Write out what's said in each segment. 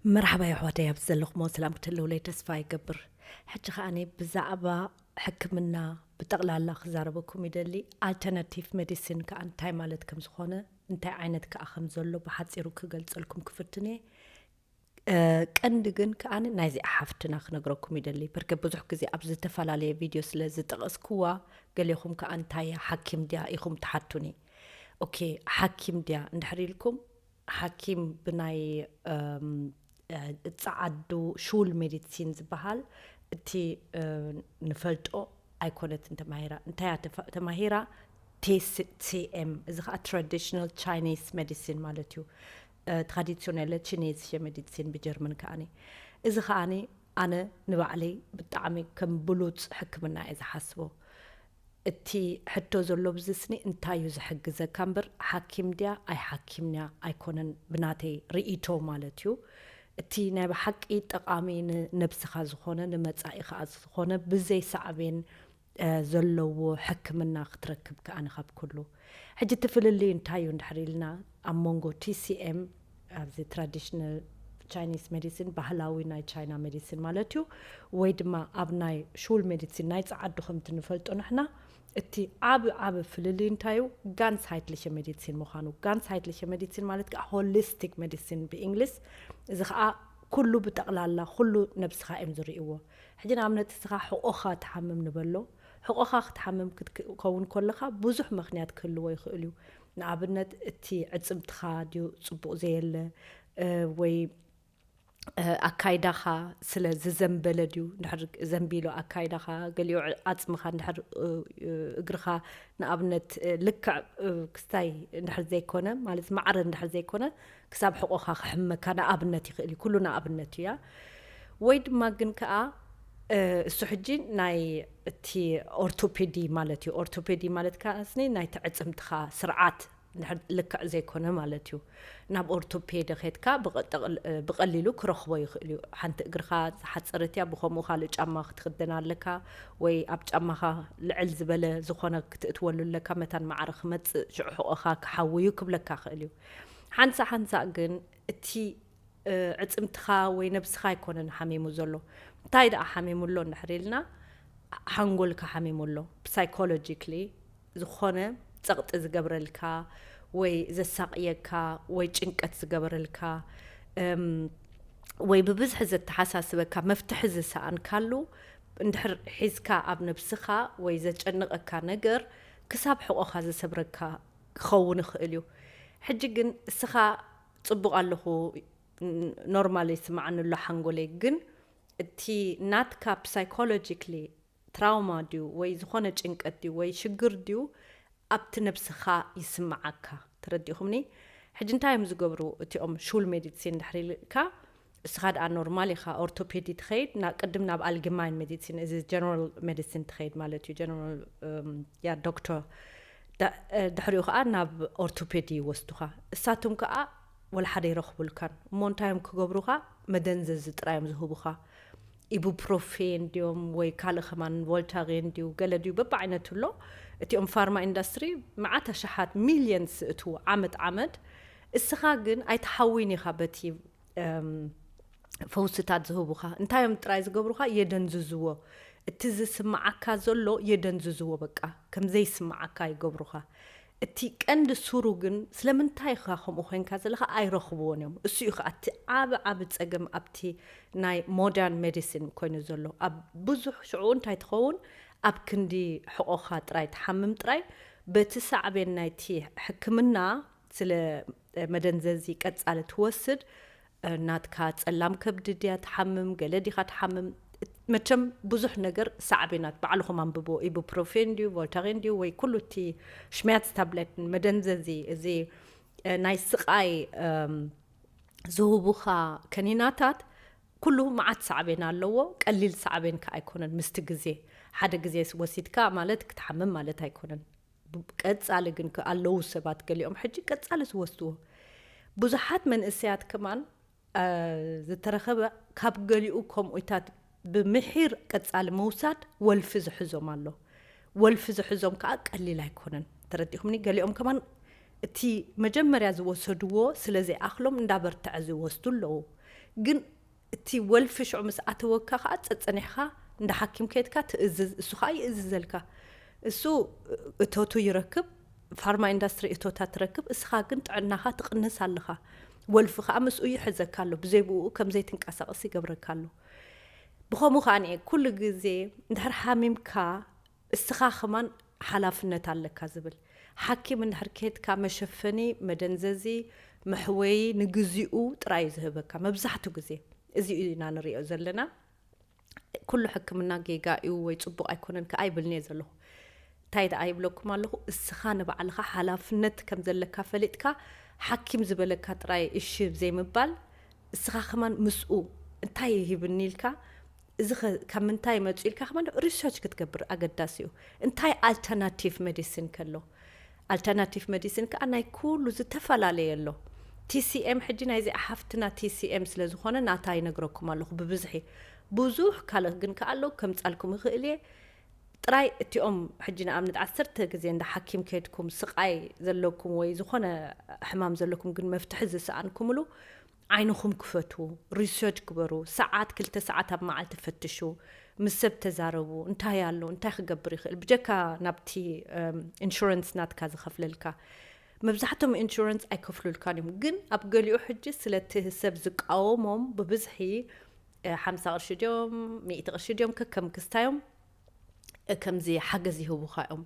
መርሓባ የሕዋተይ፣ ኣብዚ ዘለኹሞ ሰላም ክትህልውለይ ተስፋ ይገብር። ሕጂ ከኣኒ ብዛዕባ ሕክምና ብጠቕላላ ክዛረበኩም ይደሊ። ኣልተርናቲቭ ሜዲሲን ከኣ እንታይ ማለት ከም ዝኾነ፣ እንታይ ዓይነት ከኣ ከም ዘሎ ብሓጺሩ ክገልጸልኩም ክፍትን እየ። ቀንዲ ግን ከኣ ናይዚኣ ሓፍትና ክነግረኩም ይደሊ። በርከ ብዙሕ ግዜ ኣብ ዝተፈላለየ ቪድዮ ስለ ዝጠቐስክዋ፣ ገሌኹም ከኣ እንታይ እያ፣ ሓኪም ድያ ኢኹም ትሓቱኒ። ኦኬ፣ ሓኪም ድያ እንድሕር ኢልኩም፣ ሓኪም ብናይ ጸዓዱ ሹል ሜዲሲን ዝበሃል እቲ ንፈልጦ ኣይኮነትን ተማሂራ። እንታይ እያ ተማሂራ? ቲሲኤም፣ እዚ ከዓ ትራዲሽናል ቻይኒስ ሜዲሲን ማለት እዩ። ትራዲሲዮናለ ቺኔዝየ ሜዲሲን ብጀርመን ከዓኒ። እዚ ከዓኒ ኣነ ንባዕለይ ብጣዕሚ ከም ብሉፅ ሕክምና እየ ዝሓስቦ። እቲ ሕቶ ዘሎ ብዝስኒ እንታይ እዩ ዝሕግዘካ እምበር ሓኪም ድያ ኣይ ሓኪም ድያ ኣይኮነን፣ ብናተይ ርእይቶ ማለት እዩ። እቲ ናይ ብሓቂ ጠቓሚ ንነብስኻ ዝኾነ ንመጻኢ ኸኣ ዝኾነ ብዘይ ሳዕቤን ዘለዎ ሕክምና ክትረክብ ከኣ ንኻብ ኩሉ። ሕጂ እቲ ፍልልይ እንታይ እዩ እንድሕር ኢልና፣ ኣብ መንጎ ቲሲኤም ኣብዚ ትራዲሽናል ቻይኒስ ሜዲሲን፣ ባህላዊ ናይ ቻይና ሜዲሲን ማለት እዩ፣ ወይ ድማ ኣብ ናይ ሹል ሜዲሲን ናይ ጸዓዱ ከምቲ ንፈልጦ ንሕና፣ እቲ ዓብ ዓብ ፍልልይ እንታይ እዩ? ጋንስሃይትሊሸ ሜዲሲን ምዃኑ። ጋንስሃይትሊሸ ሜዲሲን ማለት ከዓ ሆሊስቲክ ሜዲሲን ብእንግሊዝ፣ እዚ ከዓ ኩሉ ብጠቕላላ ኩሉ ነብስኻ እዮም ዝርእይዎ። ሕጂ ንኣብነት እስኻ ሕቖኻ ትሓምም ንበሎ። ሕቖኻ ክትሓምም ክትከውን ከለኻ ብዙሕ ምኽንያት ክህልዎ ይኽእል እዩ። ንኣብነት እቲ ዕጽምትኻ ድዩ ጽቡቕ ዘየለ፣ ወይ ኣካይዳኻ ስለ ዝዘንበለ ድዩ? እንድሕር ዘንቢሉ ኣካይዳኻ፣ ገሊኡ ዓጽምኻ እንድሕር፣ እግርኻ ንኣብነት ልክዕ ክስታይ እንድሕር ዘይኮነ፣ ማለት ማዕረ እንድሕር ዘይኮነ፣ ክሳብ ሕቖኻ ክሕመካ ንኣብነት ይኽእል እዩ። ኩሉ ንኣብነት እያ። ወይ ድማ ግን ከኣ እሱ ሕጂ ናይ እቲ ኦርቶፔዲ ማለት እዩ። ኦርቶፔዲ ማለት ከኣ ስኒ ናይቲ ዕጽምትኻ ስርዓት እንድሕር ልክዕ ዘይኮነ ማለት እዩ። ናብ ኦርቶፔዲ ኸድካ ብቐሊሉ ክረኽቦ ይኽእል እዩ። ሓንቲ እግርኻ ዝሓጸረት እያ፣ ብኸምኡ ካልእ ጫማ ክትኽደን ኣለካ፣ ወይ ኣብ ጫማኻ ልዕል ዝበለ ዝኾነ ክትእትወሉ ኣለካ፣ መታን ማዕረ ክመጽእ ሽዑ ሕቖኻ ክሓውዩ ክብለካ ይኽእል እዩ። ሓንሳእ ሓንሳእ ግን እቲ ዕጽምትኻ ወይ ነብስኻ ኣይኮነን ሓሚሙ ዘሎ። እንታይ ደኣ ሓሚሙ ኣሎ እንድሕር ኢልና፣ ሓንጎልካ ሓሚሙ ኣሎ። ብሳይኮሎጂክሊ ዝኾነ ጸቕጢ ዝገብረልካ ወይ ዘሳቕየካ ወይ ጭንቀት ዝገበረልካ፣ ወይ ብብዝሒ ዘተሓሳስበካ፣ መፍትሒ ዝሰኣንካሉ እንድሕር ሒዝካ ኣብ ነብስኻ ወይ ዘጨንቐካ ነገር ክሳብ ሕቖኻ ዝሰብረካ ክኸውን ይኽእል እዩ። ሕጂ ግን እስኻ ጽቡቕ ኣለኹ፣ ኖርማል ይስምዓኒ ኣሎ ሓንጎለይ፣ ግን እቲ ናትካ ብሳይኮሎጂክሊ ትራውማ ድዩ ወይ ዝኾነ ጭንቀት ድዩ ወይ ሽግር ድዩ ኣብቲ ነብስኻ ይስምዓካ። ተረዲኹምኒ? ሕጂ እንታይ እዮም ዝገብሩ እቲኦም ሹል ሜዲሲን ድሕሪ ኢልካ፣ እስኻ ደኣ ኖርማል ኢኻ፣ ኦርቶፔዲ ትኸይድ፣ ና-፣ ቅድም ናብ ኣልጌማይን ሜዲሲን፣ እዚ ጀነራል ሜዲሲን ትኸይድ ማለት እዩ። ጀነራል፣ እም፣ ያ ዶክተር። ዳ-፣ እ፣ ድሕሪኡ ኸኣ ናብ ኦርቶፔዲ ይወስዱኻ። እሳቶም ከኣ ወላ ሓደ ይረኽቡልካን። እሞ እንታይ እዮም ክገብሩኻ? መደንዘዚ ጥራይ እዮም ዝህቡኻ። ኢቡፕሮፌን ድዮም ወይ ካልእ ከማን ቮልታሬን ድዩ ገለ ድዩ በብዓይነቱ ኣሎ። እቲኦም ፋርማ ኢንዳስትሪ መዓት ኣሽሓት ሚልየንስ እትዉ ዓመት ዓመት። እስኻ ግን ኣይትሓዊን ኢኻ በቲ፣ እም፣ ፈውስታት ዝህቡኻ። እንታይ እዮም ጥራይ ዝገብሩኻ? የደንዝዝዎ። እቲ ዝስምዓካ ዘሎ የደንዝዝዎ፣ በቃ ከም ዘይስምዓካ ይገብሩኻ። እቲ ቀንዲ ሱሩ ግን ስለምንታይ ኢኻ ከምኡ ኮይንካ ዘለኻ ኣይረኽብዎን እዮም። እሱ እዩ ኸዓ እቲ ዓቢ ዓቢ ጸገም ኣብቲ ናይ ሞደርን ሜዲሲን ኮይኑ ዘሎ። ኣብ ብዙሕ ሽዑ እንታይ ትኸውን፣ ኣብ ክንዲ ሕቖኻ ጥራይ ትሓምም ጥራይ፣ በቲ ሳዕቤን ናይቲ ሕክምና ስለ መደንዘዚ ቀጻሊ ትወስድ፣ ናትካ ጸላም ከብዲ ድያ ትሓምም፣ ገለ ዲኻ ትሓምም? መቸም ብዙሕ ነገር ሳዕቤናት ባዕልኹም ኣንብቦ። ኢቡፕሮፌን ድዩ፣ ቮልታሬን ድዩ፣ ወይ ኩሉ እቲ ሽምያት ታብሌት መደንዘዚ፣ እዚ፣ እ፣ ናይ ስቓይ፣ እም፣ ዝህቡኻ ከኒናታት ኩሉ መዓት ሳዕቤን ኣለዎ። ቀሊል ሳዕቤን ከኣ ኣይኮነን። ምስቲ ግዜ፣ ሓደ ግዜ ወሲድካ ማለት ክትሓምም ማለት ኣይኮነን። ብ-፣ ቀጻሊ ግን ከ-፣ ኣለዉ ሰባት ገሊኦም ሕጂ ቀጻሊ ዝወስድዎ። ብዙሓት መንእሰያት ከማን፣ እ፣ ዝተረኸበ ካብ ገሊኡ ከምኡታት ብምሒር ቀጻሊ ምውሳድ ወልፊ ዝሕዞም ኣሎ። ወልፊ ዝሕዞም ከኣ ቀሊል ኣይኮነን። ተረዲኹምኒ? ገሊኦም ከማን እቲ መጀመርያ ዝወሰድዎ ስለ ዘይኣኽሎም እንዳበርትዐ ዝወስዱ ኣለዉ። ግን እቲ ወልፊ ሽዑ ምስ ኣተወካ ከዓ ጸጸኒሕካ እንዳ ሓኪም ከይድካ ትእዝዝ፣ እሱ ከዓ ይእዝዘልካ። እሱ እቶቱ ይረክብ፣ ፋርማ ኢንዳስትሪ እቶታት ትረክብ፣ እስኻ ግን ጥዕናኻ ትቕንስ ኣለኻ። ወልፊ ከዓ ምስኡ ይሕዘካ ኣሎ፣ ብዘይ ብኡ ከም ዘይትንቀሳቐስ ይገብረካ ኣሎ። ብኸምኡ ከዓ ኩሉ ግዜ እንድሕር ሓሚምካ እስኻ ከማን ሓላፍነት ኣለካ ዝብል ሓኪም እንድሕር ከድካ መሸፈኒ፣ መደንዘዚ፣ መሕወዪ ንግዚኡ ጥራይ እዩ ዝህበካ መብዛሕቱ ግዜ። እዚ ኢና ንሪኦ ዘለና። ኩሉ ሕክምና ጌጋ እዩ ወይ ጽቡቕ ኣይኮነን ከኣ ኣይብልን እየ ዘለኹ። እንታይ ደኣ ይብለኩም ኣለኹ፣ እስኻ ንባዕልኻ ሓላፍነት ከም ዘለካ ፈሊጥካ ሓኪም ዝበለካ ጥራይ እሺ ዘይምባል፣ እስኻ ከማን ምስኡ እንታይ ይሂብኒ ኢልካ፣ እዚ ኸ ካብ ምንታይ መጹ ኢልካ ከማን ሪሰርች ክትገብር ኣገዳሲ እዩ። እንታይ ኣልተርናቲቭ ሜዲሲን ከሎ፣ ኣልተርናቲቭ ሜዲሲን ከኣ ናይ ኩሉ ዝተፈላለየ ኣሎ። ቲሲኤም ሕጂ ናይዚ ሓፍትና ቲሲኤም ስለ ዝኾነ ናታ ይነግረኩም ኣለኹ ብብዝሒ። ብዙሕ ካልእ ግን ከኣ ኣሎ ከምጻልኩም ይኽእል እየ። ጥራይ እቲኦም ሕጂ ንኣብነት ዓሰርተ ግዜ እንዳ ሓኪም ከድኩም ስቓይ ዘለኩም ወይ ዝኾነ ሕማም ዘለኩም ግን መፍትሒ ዝሰኣንኩምሉ ዓይንኹም ክፈትዉ፣ ሪሰርች ግበሩ፣ ሰዓት ክልተ ሰዓት ኣብ መዓልቲ ፈትሹ፣ ምስ ሰብ ተዛረቡ፣ እንታይ ኣሎ፣ እንታይ ክገብር ይኽእል፣ ብጀካ ናብቲ ኢንሹረንስ ናትካ ዝኸፍለልካ። መብዛሕቶም ኢንሹረንስ ኣይከፍሉልካን እዮም፣ ግን ኣብ ገሊኡ ሕጂ ስለቲ ሰብ ዝቃወሞም ብብዝሒ ሓምሳ ቅርሺ ድዮም ሚእቲ ቅርሺ ድዮም ከከም ክስታዮም ከምዚ ሓገዝ ይህቡኻ እዮም።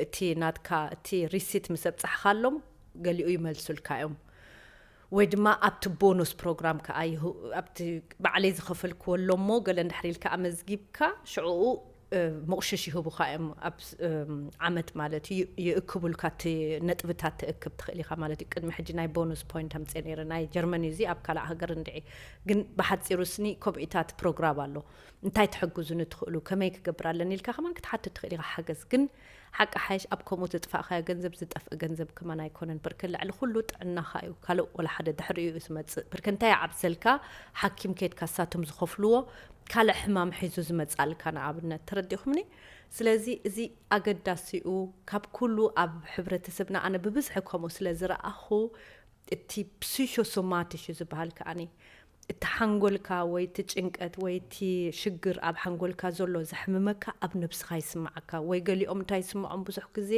እቲ ናትካ እቲ ሪሲት ምስ ኣብጻሕካሎም ገሊኡ ይመልሱልካ እዮም። ወይ ድማ ኣብቲ ቦኑስ ፕሮግራም ከዓ ይህ- ኣብቲ ባዕለይ ዝኸፈልክዎ ኣሎ እሞ ገለ እንድሕር ኢልካ ኣመዝጊብካ ሽዕኡ ምቕሽሽ ይህቡኻ እዮም። ኣብ ዓመት ማለት እዩ ይእክቡልካ እቲ ነጥብታት ትእክብ ትኽእል ኢኻ ማለት እዩ። ቅድሚ ሕጂ ናይ ቦኑስ ፖይንት ኣምፅእ ነይረ ናይ ጀርመን እዩ እዚ ኣብ ካልእ ሃገር እንድዒ። ግን ብሓፂሩ ስኒ ከምኡታት ፕሮግራም ኣሎ። እንታይ ትሕግዙኒ ትኽእሉ፣ ከመይ ክገብር ኣለኒ ኢልካ ከማን ክትሓትት ትኽእል ኢኻ ሓገዝ። ግን ሓቂ ሓይሽ ኣብ ከምኡ ዝጥፋእካዮ ገንዘብ ዝጠፍእ ገንዘብ ከማን ኣይኮነን። ብርክ ልዕሊ ኩሉ ጥዕናኻ እዩ። ካልእ ወላ ሓደ ድሕሪኡ እዩ ዝመጽእ። ብርክ እንታይ ይዓብሰልካ ሓኪም ከድካ ሳቶም ዝኸፍልዎ ካልእ ሕማም ሒዙ ዝመጻልካ ንኣብነት ተረዲኹምኒ። ስለዚ እዚ ኣገዳሲኡ ካብ ኩሉ ኣብ ሕብረተሰብና ኣነ ብብዝሒ ከምኡ ስለ ዝረኣኹ እቲ ፕሲሾሶማቲሽ እዩ ዝበሃል ከኣኒ እቲ ሓንጎልካ ወይ እቲ ጭንቀት ወይ እቲ ሽግር ኣብ ሓንጎልካ ዘሎ ዘሕምመካ ኣብ ነብስኻ ይስምዓካ ወይ ገሊኦም እንታይ ይስምዖም ብዙሕ ግዜ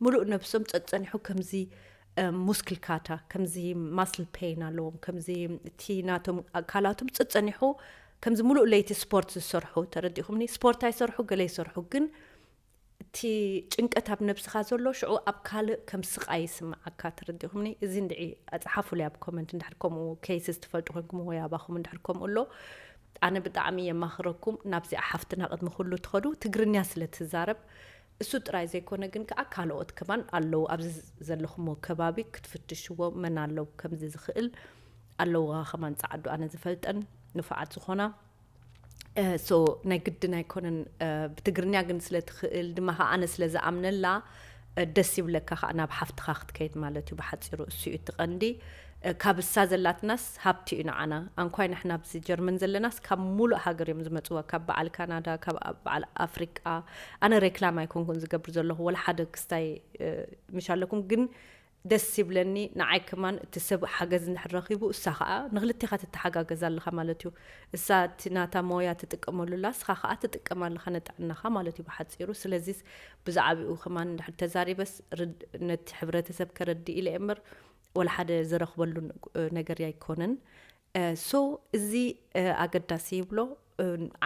ምሉእ ነብሶም ጸጸኒሑ ከምዚ ሙስክልካታ ከምዚ ማስል ፔን ኣለዎም ከምዚ እቲ ናቶም ኣካላቶም ጸጸኒሑ ከምዚ ሙሉእ ለይቲ ስፖርት ዝሰርሑ ተረዲኹምኒ ስፖርት ኣይሰርሑ ገለ ይሰርሑ ግን እቲ ጭንቀት ኣብ ነብስኻ ዘሎ ሽዑ ኣብ ካልእ ከም ስቓይ ይስምዓካ ተረዲኹምኒ እዚ እንድዒ ኣፅሓፉለይ ኣብ ኮመንት እንድሕር ከምኡ ኬይስስ ትፈልጡ ኮንኩም ወይ ኣባኹም እንድሕር ከምኡ ኣሎ ኣነ ብጣዕሚ የማኽረኩም ናብዚኣ ሓፍትና ቅድሚ ኩሉ ትኸዱ ትግርኛ ስለ ትዛረብ እሱ ጥራይ ዘይኮነ ግን ከዓ ካልኦት ከማን ኣለዉ ኣብዚ ዘለኹሞ ከባቢ ክትፍትሽዎ መን ኣለዉ ከምዚ ዝኽእል ኣለዋ ከማን ፃዓዱ ኣነ ዝፈልጠን ንፉዓት ዝኾና ሶ ናይ ግድን ኣይኮነን ብትግርኛ ግን ስለ ትኽእል ድማ ከዓ ኣነ ስለ ዝኣምነላ ደስ ይብለካ ከዓ ናብ ሓፍትኻ ክትከይድ ማለት እዩ ብሓፂሩ እሱ እዩ እቲ ቀንዲ ካብ እሳ ዘላትናስ ሃብቲ እዩ ንዓና ኣንኳይ ንሕና ኣብዚ ጀርመን ዘለናስ ካብ ሙሉእ ሃገር እዮም ዝመፅዋ ካብ በዓል ካናዳ ካብ በዓል ኣፍሪቃ ኣነ ሬክላም ኣይኮንኩን ዝገብር ዘለኹ ወላ ሓደ ክስታይ ምሽ ኣለኩም ግን ደስ ይብለኒ ንዓይ ከማን እቲ ሰብ ሓገዝ እንድሕር ረኺቡ እሳ ከዓ ንክልቴኻ ትተሓጋገዝ ኣለኻ ማለት እዩ እሳ እቲ ናታ ሞያ ትጥቀመሉ ኣላ እስኻ ከዓ ትጥቀም ኣለኻ ንጥዕናኻ ማለት እዩ ብሓፂሩ ስለዚስ ብዛዕባኡ ከማን እንድሕር ተዛሪበስ ነቲ ሕብረተሰብ ከረድእ ኢለ እምበር ወላ ሓደ ዝረኽበሉ ነገር ኣይኮነን ሶ እዚ ኣገዳሲ ይብሎ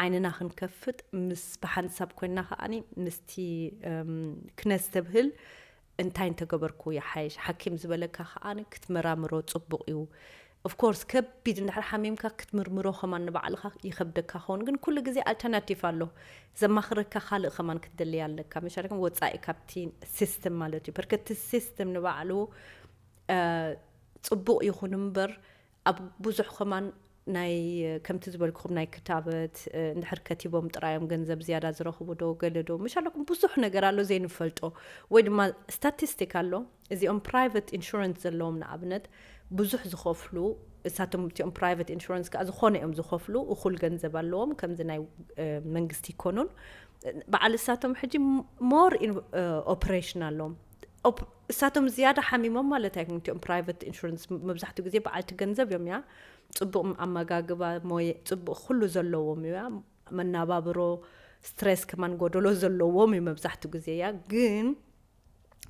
ዓይንና ክንከፍት ምስ ብሓንሳብ ኮይና ከዓኒ ምስቲ ክነስተብህል እንታይ እንተገበርኩ ይሓይሽ ሓኪም ዝበለካ ከዓኒ ክትመራምሮ ፅቡቕ እዩ ኦፍኮርስ ከቢድ እንድሕር ሓሚምካ ክትምርምሮ ከማን ንባዕልካ ይከብደካ ከውን ግን ኩሉ ግዜ ኣልተርናቲቭ ኣሎ ዘማኽረካ ካልእ ከማን ክትደልይ ኣለካ መሻርክም ወፃኢ ካብቲ ሲስተም ማለት እዩ በርከቲ ሲስተም ንባዕሉ ፅቡቕ ይኹን እምበር ኣብ ብዙሕ ከማን ናይ ከምቲ ዝበልኩኹም ናይ ክታበት እንድሕር ከቲቦም ጥራዮም ገንዘብ ዝያዳ ዝረኽቡ ዶ ገለ ዶ ምሽ ኣለኩም ብዙሕ ነገር ኣሎ ዘይንፈልጦ ወይ ድማ ስታቲስቲክ ኣሎ እዚኦም ፕራይቨት ኢንሹራንስ ዘለዎም ንኣብነት ብዙሕ ዝኸፍሉ እሳቶም እቲኦም ፕራይቨት ኢንሹራንስ ከዓ ዝኾነ እዮም ዝኸፍሉ እኹል ገንዘብ ኣለዎም ከምዚ ናይ መንግስቲ ይኮኑን በዓል እሳቶም ሕጂ ሞር ኦፕሬሽን ኣለዎም እሳቶም ዝያዳ ሓሚሞም ማለት ኣይኮን። እቲኦም private insurance መብዛሕትኡ ግዜ በዓልቲ ገንዘብ እዮም። ያ ጽቡቕ ኣመጋግባ፣ ሞየ፣ ጽቡቕ ኩሉ ዘለዎም እዩ። ያ መናባብሮ፣ ስትሬስ ከማን ጎደሎ ዘለዎም እዩ መብዛሕትኡ ግዜ። ያ ግን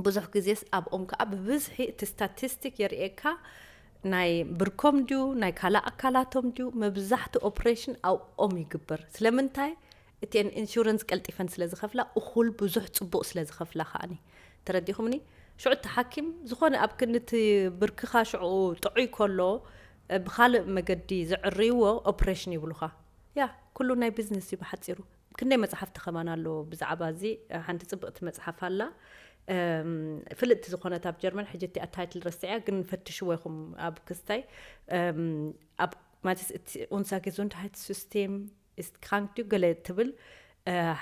ብዙሕ ግዜስ ኣብኦም ከዓ ብብዝሒ እቲ ስታቲስቲክ የርእየካ ናይ ብርኮም ድዩ ናይ ካልእ ኣካላቶም ድዩ። መብዛሕቲ ኦፕሬሽን ኣብኦም ይግበር። ስለምንታይ? እቲአን ኢንሹረንስ ቀልጢፈን ስለ ዝኸፍላ፣ እኹል ብዙሕ ጽቡቕ ስለ ዝኸፍላ ከዓኒ። ተረዲኹምኒ? ሽዑ እቲ ሓኪም ዝኾነ ኣብ ክንዲ እቲ ብርክኻ ሽዑ ጥዑይ ከሎ፣ ብኻልእ መገዲ ዝዕርይዎ ኦፕሬሽን ይብሉኻ። ያ ኩሉ ናይ ቢዝነስ እዩ ብሓጺሩ። ክንደይ መጽሓፍቲ ከማን ኣሎ ብዛዕባ እዚ። ሓንቲ ጽብቕቲ መጽሓፍ ኣላ፣ ፍልጥቲ ዝኾነት ኣብ ጀርመን። ሕጂ እቲኣ ታይትል ረስዐያ፣ ግን ፈትሽዎ ኢኹም ኣብ ክስታይ። ኣብ ማለት እቲ ኡንሳ ጌዙንድሃይት ሲስቴም ኢስት ክራንክ ድዩ ገለ ትብል፣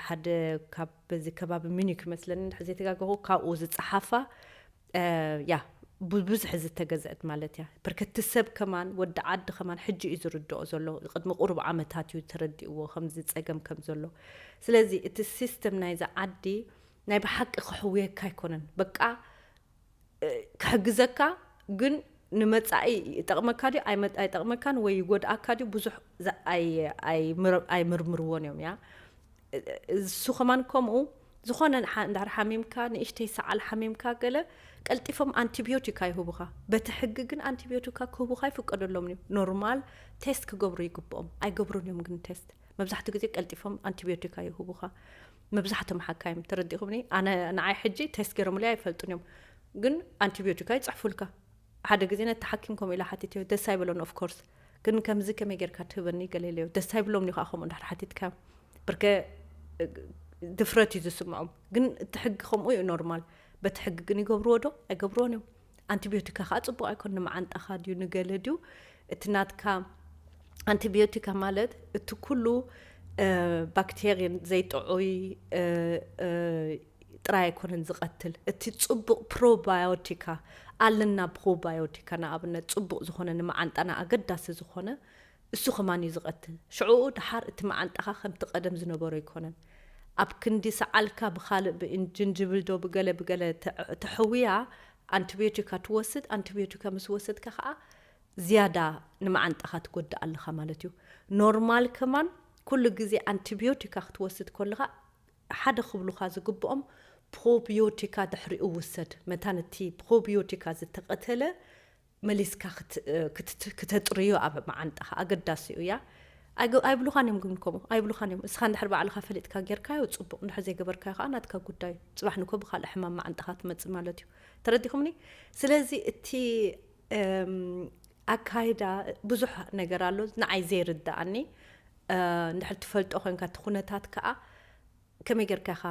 ሓደ ካብ በዚ ከባቢ ሚኒክ ይመስለኒ እንድሕር ዘይተጋገኹ ካብኡ ዝጸሓፋ። ያ ብብዝሒ ዝተገዝአት ማለት እያ። በርከቲ ሰብ ከማን ወዲ ዓዲ ከማን ሕጂ እዩ ዝርድኦ ዘሎ። ቅድሚ ቁሩብ ዓመታት እዩ ተረዲእዎ ከምዚ ጸገም ከም ዘሎ። ስለዚ እቲ ሲስተም ናይዛ ዓዲ ናይ ብሓቂ ክሕውየካ ኣይኮነን። በቃ ክሕግዘካ፣ ግን ንመጻኢ ይጠቕመካ ድዩ ኣይጠቕመካን ወይ ይጎድኣካ ድዩ ብዙሕ ኣይምርምርዎን እዮም። ያ እሱ ከማን ከምኡ። ዝኾነ እንድሕር ሓሚምካ፣ ንእሽተይ ሰዓል ሓሚምካ ገለ፣ ቀልጢፎም ኣንቲቢዮቲካ ይህቡኻ። በቲ ሕጊ ግን ኣንቲቢዮቲካ ክህቡኻ ይፍቀደሎም እዩ። ኖርማል ቴስት ክገብሩ ይግብኦም። ኣይገብሩን እዮም ግን ቴስት። መብዛሕትኡ ግዜ ቀልጢፎም ኣንቲቢዮቲካ ይህቡኻ። መብዛሕቶም ሓካይም ተረዲኹምኒ። ኣነ ንዓይ ሕጂ ቴስት ገይሮምለይ ኣይፈልጡን እዮም። ግን ኣንቲቢዮቲካ ይጽሕፉልካ። ሓደ ግዜ ነቲ ሓኪም ከምኡ ኢላ ሓቲትዮ፣ ደስ ኣይበሎን። ኦፍኮርስ ግን ከምዚ ከመይ ጌርካ ትህበኒ ገለ ኢለዮ። ደስ ኣይብሎም እዩ ከዓ ከምኡ እንድሕር ሓቲትካ። ብርከ ድፍረት እዩ ዝስምዖም። ግን እቲ ሕጊ ከምኡ እዩ ኖርማል። በቲ ሕጊ ግን ይገብርዎ ዶ ኣይገብርዎን እዮም። ኣንቲቢዮቲካ ከዓ ጽቡቕ ኣይኮን። ንመዓንጣኻ ድዩ ንገለ ድዩ እቲ ናትካ ኣንቲቢዮቲካ ማለት እቲ ኩሉ ባክቴርየን ዘይጥዑይ ጥራይ ኣይኮነን ዝቐትል። እቲ ጽቡቕ ፕሮባዮቲካ ኣለና። ፕሮባዮቲካ ንኣብነት ጽቡቕ ዝኾነ ንመዓንጣና ኣገዳሲ ዝኾነ እሱ ከማን እዩ ዝቐትል። ሽዑኡ ድሓር እቲ መዓንጣኻ ከምቲ ቀደም ዝነበሮ ኣይኮነን። ኣብ ክንዲ ሰዓልካ ብኻልእ ብእንጅንጅብል ዶ ብገለ ብገለ ተሕውያ ኣንቲቢዮቲካ ትወስድ። ኣንቲቢዮቲካ ምስ ወሰድካ ከዓ ዝያዳ ንመዓንጣኻ ትጎድእ ኣለኻ ማለት እዩ። ኖርማል ከማን ኩሉ ግዜ ኣንቲቢዮቲካ ክትወስድ ከለኻ ሓደ ክብሉኻ ዝግብኦም ፕሮቢዮቲካ ድሕሪኡ ውሰድ። መታን እቲ ፕሮቢዮቲካ ዝተቐተለ መሊስካ ክተጥርዮ ኣብ መዓንጣኻ ኣገዳሲ እዩ። ያ ኣይብሉኻን እዮም ግን ከምኡ ኣይብሉኻን እዮም። እስኻ እንድሕር ባዕልኻ ፈሊጥካ ጌርካዮ ጽቡቕ፣ እንድሕር ዘይገበርካዮ ከዓ ናትካ ጉዳይ። ጽባሕ ንኮ ብካልእ ሕማም መዓንጣኻ ትመጽእ ማለት እዩ። ተረዲኹምኒ? ስለዚ እቲ ኣካይዳ ብዙሕ ነገር ኣሎ ንዓይ ዘይርድኣኒ። እንድሕር ትፈልጦ ኮንካ እቲ ኩነታት ከዓ ከመይ ጌርካ ኢኻ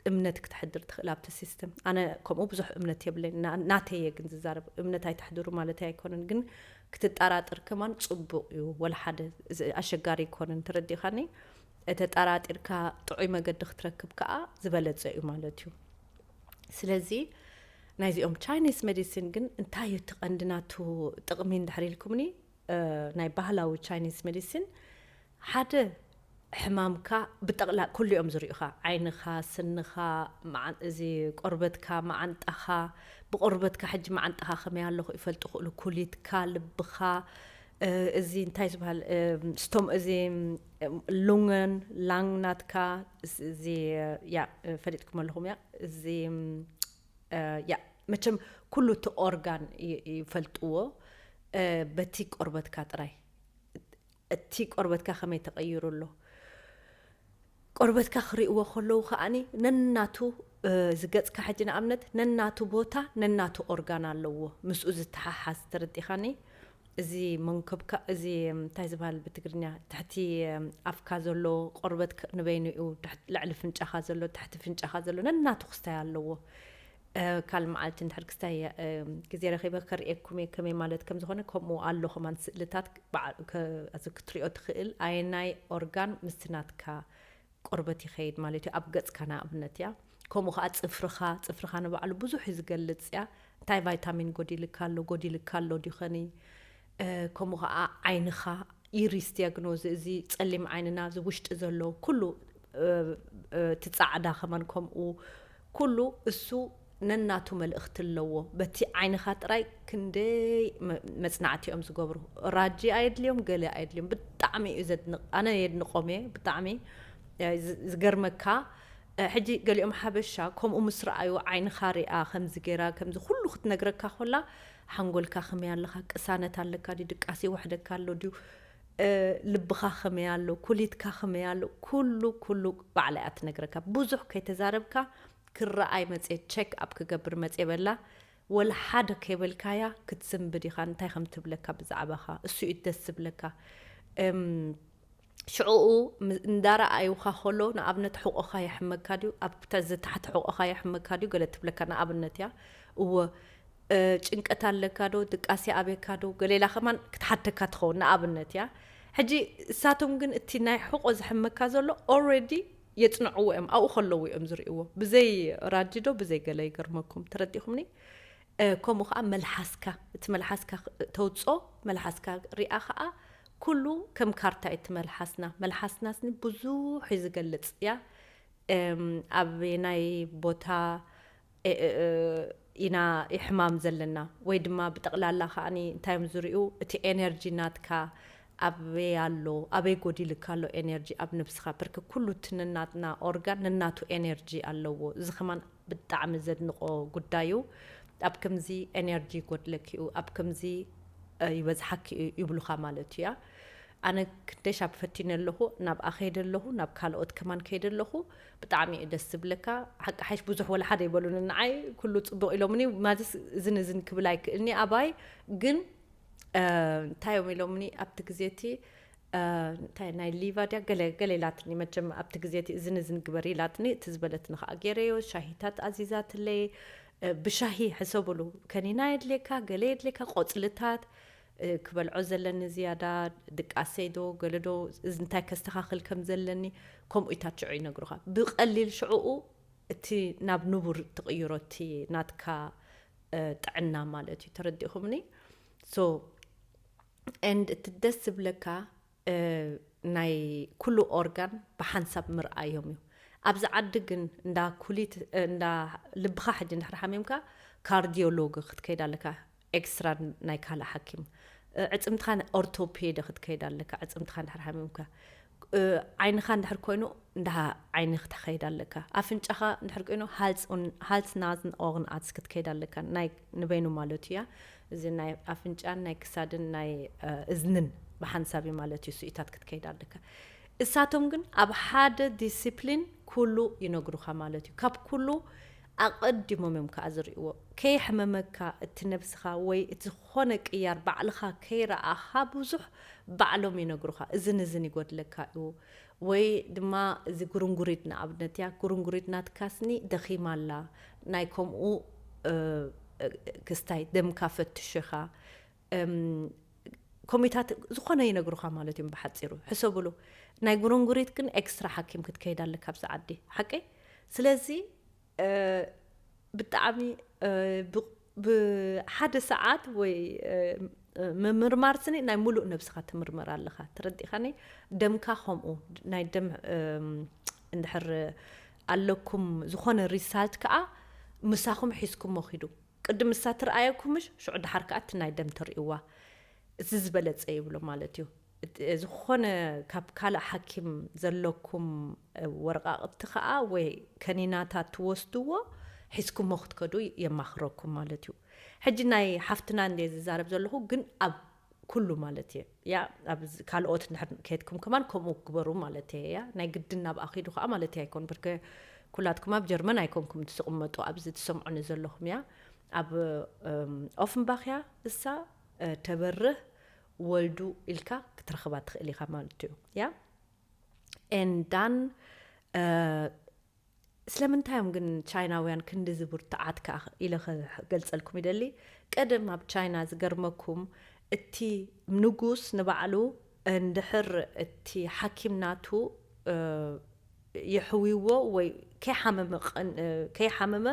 እምነት ክተሕድር ትኽእል ኣብቲ ሲስተም? ኣነ ከምኡ ብዙሕ እምነት የብለይ። ናተየ ግን ዝዛረብ እምነት ኣይተሕድሩ ማለት ኣይኮነን፣ ግን ክትጠራጥር ከማን ጽቡቕ እዩ። ወላ ሓደ ኣሸጋሪ ኣይኮነን። ተረዲኻኒ? ተጠራጢርካ ጥዑይ መገዲ ክትረክብ ከዓ ዝበለጸ እዩ ማለት እዩ። ስለዚ ናይዚኦም ቻይኒስ ሜዲሲን ግን እንታይ እዩ እቲ ቀንዲ ናቱ ጥቕሚ እንድሕር ኢልኩምኒ፣ ናይ ባህላዊ ቻይኒስ ሜዲሲን ሓደ ሕማምካ ብጠቕላ ኩሉ እዮም ዝሪኡኻ። ዓይንኻ፣ ስንኻ፣ እዚ ቆርበትካ፣ መዓንጣኻ። ብቆርበትካ ሕጂ መዓንጣኻ ከመይ ኣለኹ ይፈልጡ ክእሉ፣ ኩሊትካ፣ ልብኻ፣ እዚ እንታይ ዝበሃል ስቶም፣ እዚ ሉንገን ላንግ ናትካ፣ እዚ ያ ፈሊጥኩም ኣለኹም። ያ እዚ ያ መቸም ኩሉ እቲ ኦርጋን ይፈልጥዎ በቲ ቆርበትካ ጥራይ። እቲ ቆርበትካ ከመይ ተቐይሩ ኣሎ? ቆርበትካ ክርእይዎ ከለዉ ከዓኒ ነናቱ ዝገጽካ ሕጂ ንኣብነት ነናቱ ቦታ ነናቱ ኦርጋን ኣለዎ፣ ምስኡ ዝተሓሓዝ። ተረዲኻኒ? እዚ መንኮብካ፣ እዚ እንታይ ዝበሃል ብትግርኛ፣ ትሕቲ ኣፍካ ዘሎ ቆርበት ንበይኑ እዩ፣ ልዕሊ ፍንጫኻ ዘሎ፣ ትሕቲ ፍንጫኻ ዘሎ ነናቱ ክስታይ ኣለዎ። ካልእ መዓልቲ እንድሕር ክስታይ ግዜ ረኺበ ከርእየኩም እየ ከመይ ማለት ከም ዝኾነ። ከምኡ ኣሎ ከማን ስእልታት ክትሪኦ ትኽእል። ኣየናይ ኦርጋን ምስቲ ናትካ ቆርበት ይኸይድ ማለት እዩ። ኣብ ገጽካ ንኣብነት እያ። ከምኡ ከዓ ጽፍርኻ፣ ጽፍርኻ ንባዕሉ ብዙሕ እዩ ዝገልጽ እያ። እንታይ ቫይታሚን ጎዲልካ ኣሎ፣ ጎዲልካ ኣሎ ድዩ ኸኒ? ከምኡ ከዓ ዓይንኻ፣ ኢሪስ ዲያግኖዝ፣ እዚ ጸሊም ዓይንና፣ እዚ ውሽጢ ዘሎ ኩሉ፣ እቲ ጻዕዳ ከማን ከምኡ፣ ኩሉ እሱ ነናቱ መልእኽቲ ኣለዎ። በቲ ዓይንኻ ጥራይ ክንደይ መ- መጽናዕቲ እዮም ዝገብሩ። ራጂ ኣየድልዮም፣ ገለ ኣየድልዮም። ብጣዕሚ እዩ ዘድንቕ፣ ኣነ የድንቖም እየ ብጣዕሚ። እ፣ ዝ- ዝገርመካ፣ እ፣ ሕጂ ገሊኦም ሓበሻ ከምኡ ምስ ረኣዩ ዓይንኻ ሪኣ ከምዚ ገይራ ከምዚ ኩሉ ክትነግረካ ኮላ ሓንጎልካ ከመይ ኣለኻ፣ ቅሳነት ኣለካ ድዩ፣ ድቃስ ይወሕደካ ኣሎ ድዩ፣ እ፣ ልብኻ ከመይ ኣሎ፣ ኩሊትካ ከመይ ኣሎ፣ ኩሉ ኩሉ ባዕላ እያ ትነግረካ። ብዙሕ ከይተዛረብካ ክረኣይ መጽየ ቸክ ኣፕ ክገብር መጽየ በላ። ወላ ሓደ ከይበልካያ ክትስንብድ ኢኻ። እንታይ ከም ትብለካ ብዛዕባኻ እሱ እዩ ደስ ዝብለካ። እም፣ ሽዕኡ ም- እንዳረኣዩኻ ከሎ ንኣብነት ሕቆኻ የሕመካ ድዩ ኣብታ ዝተሓተ ሕቆኻ የሕመካ ድዩ ገለ ትብለካ ንኣብነት እያ። እወ፣ እ፣ ጭንቀት ኣለካ ዶ ድቃሴ ኣበካ ዶ ገሌላ ከማን ክትሓተካ ትኸውን ንኣብነት እያ። ሕጂ እሳቶም ግን እቲ ናይ ሕቆ ዘሕመካ ዘሎ ኦረዲ የጽንዕዎ እዮም ኣብኡ ከለዉ እዮም ዝርእይዎ። ብዘይ ራጂ ዶ ብዘይ ገለ ይገርመኩም፣ ተረዲኹምኒ? እ፣ ከምኡ ከዓ መልሓስካ፣ እቲ መልሓስካ ክ- ተውፅኦ፣ መልሓስካ ሪኣ ከዓ ኩሉ ከም ካርታ እዩ እቲ መልሓስና። መልሓስና ስኒ ብዙሕ እዩ ዝገልፅ እያ። እም፣ ኣብ ናይ ቦታ እ፣ እ፣ እ፣ ኢና ይሕማም ዘለና ወይ ድማ ብጠቕላላ ከዓኒ እንታይ እዮም ዝርእዩ እቲ ኤነርጂ ናትካ ኣበይ ኣሎ ኣበይ ጎዲልካ ኣሎ ኤነርጂ ኣብ ነብስኻ ብርክ ኩሉ እቲ ነናትና ኦርጋን ነናቱ ኤነርጂ ኣለዎ። እዚ ከማን ብጣዕሚ ዘድንቆ ጉዳይ እዩ። ኣብ ከምዚ ኤነርጂ ይጎድለኪ እዩ ኣብ ከምዚ እ፣ ይበዝሓኪ እዩ ይብሉኻ ማለት እዩ። ኣነ ክንደይ ሻብ ፈቲነ ኣለኹ፣ ናብኣ ከይደ ኣለኹ፣ ናብ ካልኦት ከማን ከይደ ኣለኹ። ብጣዕሚ እዩ ደስ ዝብለካ። ሓቂ ሓይሽ ብዙሕ ወላ ሓደ ይበሉኒ ንዓይ፣ ኩሉ ጽቡቕ ኢሎምኒ። ማለትስ እዝን እዝን ክብል ኣይክእልኒ ኣባይ፣ ግን እ፣ እንታይ እዮም ኢሎምኒ ኣብቲ ግዜ እቲ እ፣ እንታይ ናይ ሊቫ ድያ ገለ ገለ ኢላትኒ። መቸም ኣብቲ ግዜ እቲ እዝን እዝን ግበር ኢላትኒ። እቲ ዝበለትኒ ከዓ ገይረዮ። ሻሂታት ኣዚዛትለይ። እ፣ ብሻሂ ሕሰብሉ፣ ከኒና የድልየካ፣ ገለ የድልየካ፣ ቆጽልታት እ፣ ክበልዖ ዘለኒ ዝያዳ ድቃሰይ ዶ ገለ ዶ እዚ እንታይ ከስተኻኽል ከም ዘለኒ ከምኡ ኢታት ሽዑ ይነግሩኻ። ብቐሊል ሽዕኡ እቲ ናብ ንቡር ትቕይሮ እቲ ናትካ እ፣ ጥዕና ማለት እዩ። ተረዲእኹምኒ? ሶ ኤንድ እቲ ደስ ዝብለካ እ፣ ናይ ኩሉ ኦርጋን ብሓንሳብ ምርኣዮም እዩ። ኣብዚ ዓዲ ግን እንዳ ኩሊት እ፣ እንዳ ልብኻ ሕጂ እንድሕር ሓሚምካ ካርዲዮሎግ ክትከይድ ኣለካ። ኤክስትራ ናይ ካልእ ሓኪም እ፣ ዕፅምትኻ ኦርቶፔድ ክትከይድ ኣለካ። ዕፅምትኻ እንድሕር ሓሚምካ እ፣ ዓይንኻ እንድሕር ኮይኑ እንዳ ዓይኒ ክትከይድ ኣለካ። ኣፍንጫኻ እንድሕር ኮይኑ ሃልስ ናዝን ኦግን ኣትስ ክትከይድ ኣለካ። ናይ ንበይኑ ማለት እያ። እዚ ናይ ኣፍንጫን ናይ ክሳድን ናይ እ፣ እዝንን ብሓንሳብ እዩ ማለት እዩ። ስኢታት ክትከይድ ኣለካ። እሳቶም ግን ኣብ ሓደ ዲሲፕሊን ኩሉ ይነግሩኻ ማለት እዩ። ካብ ኩሉ ኣቐዲሞም እዮም ከዓ ዝርእይዎ። ከየሕመመካ እቲ ነብስኻ ወይ እቲ ዝኾነ ቅያር ባዕልኻ ከይረኣኻ ብዙሕ ባዕሎም ይነግሩኻ። እዝን እዝን ይጎድለካ እዩ ወይ ድማ እዚ ጉርንጉሪት ንኣብነት እያ። ጉርንጉሪት ናትካስኒ ደኺማ ኣላ። ናይ ከምኡ እ፣ ክስታይ ደምካ ፈትሽኻ። እም፣ ኮሚታት ዝኾነ ይነግሩኻ ማለት እዮም ብሓፂሩ። ሕሰብሉ። ናይ ጉርንጉሪት ግን ኤክስትራ ሓኪም ክትከይድ ኣለካ ኣብዚ ዓዲ። ሓቀይ? ስለዚ እ፣ ብጣዕሚ እ፣ ብ- ብሓደ ሰዓት ወይ እ፣ እ፣ ምምርማር ስኒ ናይ ሙሉእ ነብስኻ ትምርመር ኣለኻ። ተረዲኻኒ? ደምካ ከምኡ ናይ ደም እም፣ እንድሕር ኣለኩም ዝኾነ ሪሳልት ከዓ ምሳኹም ሒዝኩሞ ኪዱ። ቅድም እሳ ትርኣየኩምሽ ሽዑ ድሓር ከዓ እቲ ናይ ደም ተርእይዋ። እዚ ዝበለጸ ይብሎ ማለት እዩ። እቲ- ዝኾነ ካብ ካልእ ሓኪም ዘለኩም ወረቃቅቲ ከዓ ወይ ከኒናታት ትወስድዎ ሒዝኩሞ ክትከዱ የማኽረኩም ማለት እዩ። ሕጂ ናይ ሓፍትና እንደ ዝዛረብ ዘለኹ ግን ኣብ ኩሉ ማለት እየ። ያ ኣብ ዝ- ካልኦት እንድሕር ከድኩም ከማን ከምኡ ግበሩ ማለት እየ። ያ ናይ ግድን ናብ ኣኺዱ ከዓ ማለት ኣይኮን ብርከ ኩላትኩም ኣብ ጀርመን ኣይኮንኩም ትስቕመጡ ኣብዚ ትሰምዑኒ ዘለኹም እያ። ኣብ ኦፍንባኽያ እሳ እ፣ ተበርህ ወልዱ ኢልካ ክትረኽባ ትኽእል ኢኻ ማለት እዩ። ያ ኤንዳን ስለምንታይ እዮም ግን ቻይናውያን ክንዲ ዝብርትዓት ከዓ ኢለ ክገልፀልኩም ይደሊ። ቀደም ኣብ ቻይና ዝገርመኩም እቲ ንጉስ ንባዕሉ እንድሕር እቲ ሓኪም ናቱ እ፣ የሕዊዎ ወይ ከይሓመመ ቀን- እ፣ ከይሓመመ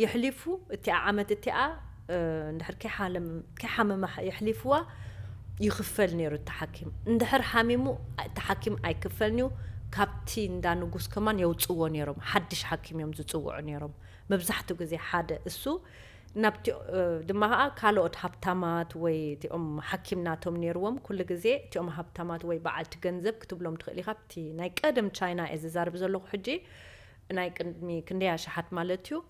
የሕሊፉ እቲኣ ዓመት እቲኣ እ፣ እንድሕር ከይሓለም- ከይሓመመ የሕሊፍዋ ይኽፈል ነይሩ እቲ ሓኪም። እንድሕር ሓሚሙ እቲ ሓኪም ኣይክፈልንዩ። ካብቲ እንዳ ንጉስ ከማን የውፅዎ ነይሮም። ሓድሽ ሓኪም እዮም ዝፅውዑ ነይሮም። መብዛሕትኡ ግዜ ሓደ እሱ ናብቲ፣ እ፣ ድማ ከዓ ካልኦት ሃብታማት ወይ እቲኦም ሓኪም ናቶም ነይርዎም። ኩሉ ግዜ እቲኦም ሃብታማት ወይ በዓልቲ ገንዘብ ክትብሎም ትኽእል ኢኻ። ኣብቲ ናይ ቀደም ቻይና እየ ዝዛርብ ዘለኹ ሕጂ፣ ናይ ቅድሚ ክንደይ ኣሽሓት ማለት እዩ።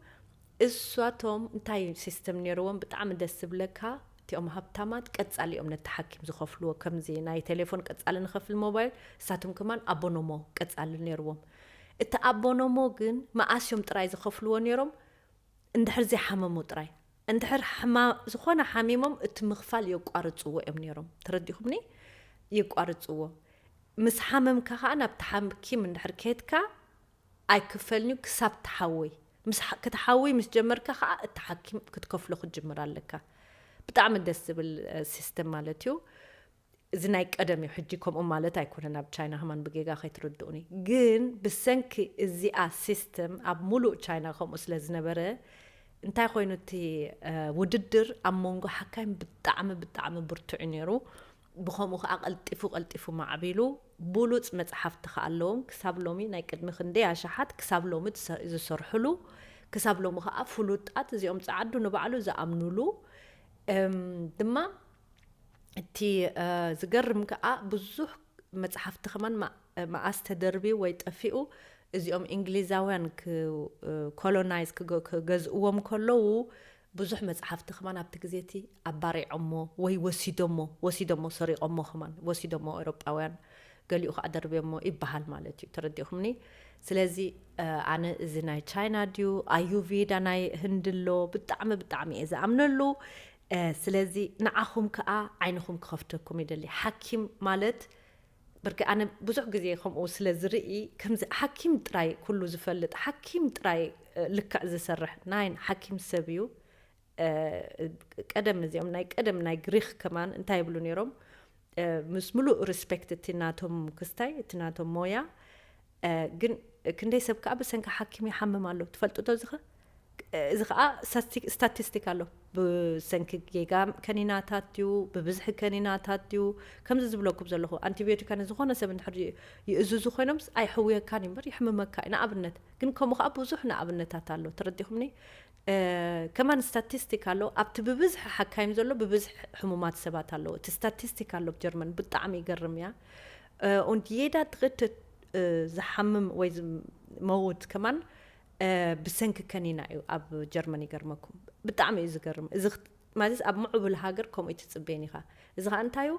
እሳቶም እንታይ ሲስተም ነይርዎም ብጣዕሚ ደስ ዝብለካ፣ እቲኦም ሃብታማት ቀጻሊ እዮም ነቲ ሓኪም ዝኸፍልዎ። ከምዚ ናይ ቴሌፎን ቀጻሊ ንኸፍል ሞባይል፣ እሳቶም ከማን ኣቦኖሞ ቀጻሊ ነይርዎም። እቲ ኣቦኖሞ ግን መኣስ እዮም ጥራይ ዝኸፍልዎ ነይሮም? እንድሕር ዘይሓመሙ ጥራይ። እንድሕር ሕማ-፣ ዝኾነ ሓሚሞም እቲ ምኽፋል የቋርጽዎ እዮም ነይሮም። ተረዲኹምኒ? የቋርጽዎ። ምስ ሓመምካ ኸዓ ናብቲ ሓኪም እንድሕር ከድካ ኣይክፈልንዩ ክሳብ ትሓውይ። ምስ ሓ-፣ ክትሓውይ ምስ ጀመርካ ኸዓ እቲ ሓኪም ክትከፍሎ ክትጅምር ኣለካ። ብጣዕሚ ደስ ዝብል፣ እ፣ ሲስተም ማለት እዩ። እዚ ናይ ቀደም እዩ፣ ሕጂ ከምኡ ማለት ኣይኮነን። ኣብ ቻይና ከማን ብጌጋ ከይትርድኡኒ። ግን ብሰንኪ እዚኣ ሲስተም ኣብ ሙሉእ ቻይና ከምኡ ስለ ዝነበረ፣ እንታይ ኮይኑ እቲ፣ እ፣ ውድድር ኣብ መንጎ ሓካይም ብጣዕሚ፣ ብጣዕሚ ብርቱዕ እዩ ነይሩ። ብኸምኡ ኸዓ ቀልጢፉ፣ ቀልጢፉ ማዕቢሉ፣ ብሉጽ መጽሓፍቲ ኸዓ ኣለዎም። ክሳብ ሎሚ ናይ ቅድሚ ክንደይ ኣሽሓት ክሳብ ሎሚ ዝሰ-፣ ዝሰርሕሉ፣ ክሳብ ሎሚ ኸዓ ፍሉጣት እዚኦም ጸዓዱ ንባዕሉ ዝኣምኑሉ፣ እም፣ ድማ እቲ፣ እ፣ ዝገርም ከኣ ብዙሕ መጽሓፍቲ ከማን ማ-፣ መኣስ ተደርብዩ ወይ ጠፊኡ፣ እዚኦም እንግሊዛውያን ክ-፣ እ፣ ኮሎናይዝ ክገ-፣ ክገዝእዎም ከለዉ፣ ብዙሕ መጽሓፍቲ ከማን ኣብቲ ግዜ እቲ ኣባሪዖሞ ወይ ወሲዶሞ፣ ወሲዶሞ፣ ሰሪቖሞ ከማን፣ ወሲዶሞ ኤውሮጳውያን፣ ገሊኡ ከኣ ደርብዮሞ ይበሃል ማለት እዩ። ተረዲእኩምኒ? ስለዚ፣ እ፣ ኣነ እዚ ናይ ቻይና ድዩ፣ ኣዩቬዳ ናይ ህንዲ ኣሎ፣ ብጣዕሚ፣ ብጣዕሚ እየ ዝኣምነሉ። እ፣ ስለዚ ንዓኹም ከኣ ዓይንኹም ክኸፍተኩም ይደሊ። ሓኪም ማለት፣ ብርክ-፣ ኣነ ብዙሕ ግዜ ከምኡ ስለ ዝርኢ፣ ከምዚ ሓኪም ጥራይ ኩሉ ዝፈልጥ፣ ሓኪም ጥራይ፣ እ፣ ልክዕ ዝሰርሕ፣ ናይ ሓኪም ሰብ እዩ። እ፣ ቀደም እዚኦም ናይ ቀደም ናይ ግሪኽ ከማን እንታይ ይብሉ ነይሮም? እ፣ ምስ ምሉእ ሪስፔክት እቲ ናቶም ክስታይ፣ እቲ ናቶም ሞያ፣ እ፣ ግን ክንደይ ሰብ ከኣ ብሰንኪ ሓኪም ይሓምም ኣሎ። ትፈልጡ ዶ እዚ ኸ? እዚ ኸኣ ስታስቲ-፣ ስታቲስቲክ ኣሎ። ብሰንኪ ጌጋ ከኒናታት ድዩ፣ ብብዝሒ ከኒናታት ድዩ፣ ከምዚ ዝብለኩም ዘለኹ፣ ኣንቲቢዮቲካ ንዝኾነ ሰብ እንድሕር ይእዝዙ ኮይኖምስ ኣይሕውየካን እዩ እምበር ይሕምመካ እዩ። ንኣብነት፣ ግን ከምኡ ኸኣ ብዙሕ ንኣብነታት ኣሎ። ተረዲኹምኒ? እ፣ ከማን ስታቲስቲክ ኣሎ። ኣብቲ ብብዝሒ ሓካይም ዘሎ ብብዝሒ ሕሙማት ሰባት ኣለዉ። እቲ ስታቲስቲክ ኣሎ ኣብ ጀርመን፣ ብጣዕሚ ይገርም እያ። እ፣ und jeder dritte፣ እ፣ ዝሓምም ወይ ዝመውት ከማን፣ እ፣ ብሰንኪ ከኒና እዩ ኣብ ጀርመን፣ ይገርመኩም። ብጣዕሚ እዩ ዝገርም። እዚ ክት-፣ ማለት ኣብ ምዕቡል ሃገር ከምኡ ኣይትጽበይን ኢኻ። እዚ ኸኣ እንታይ እዩ?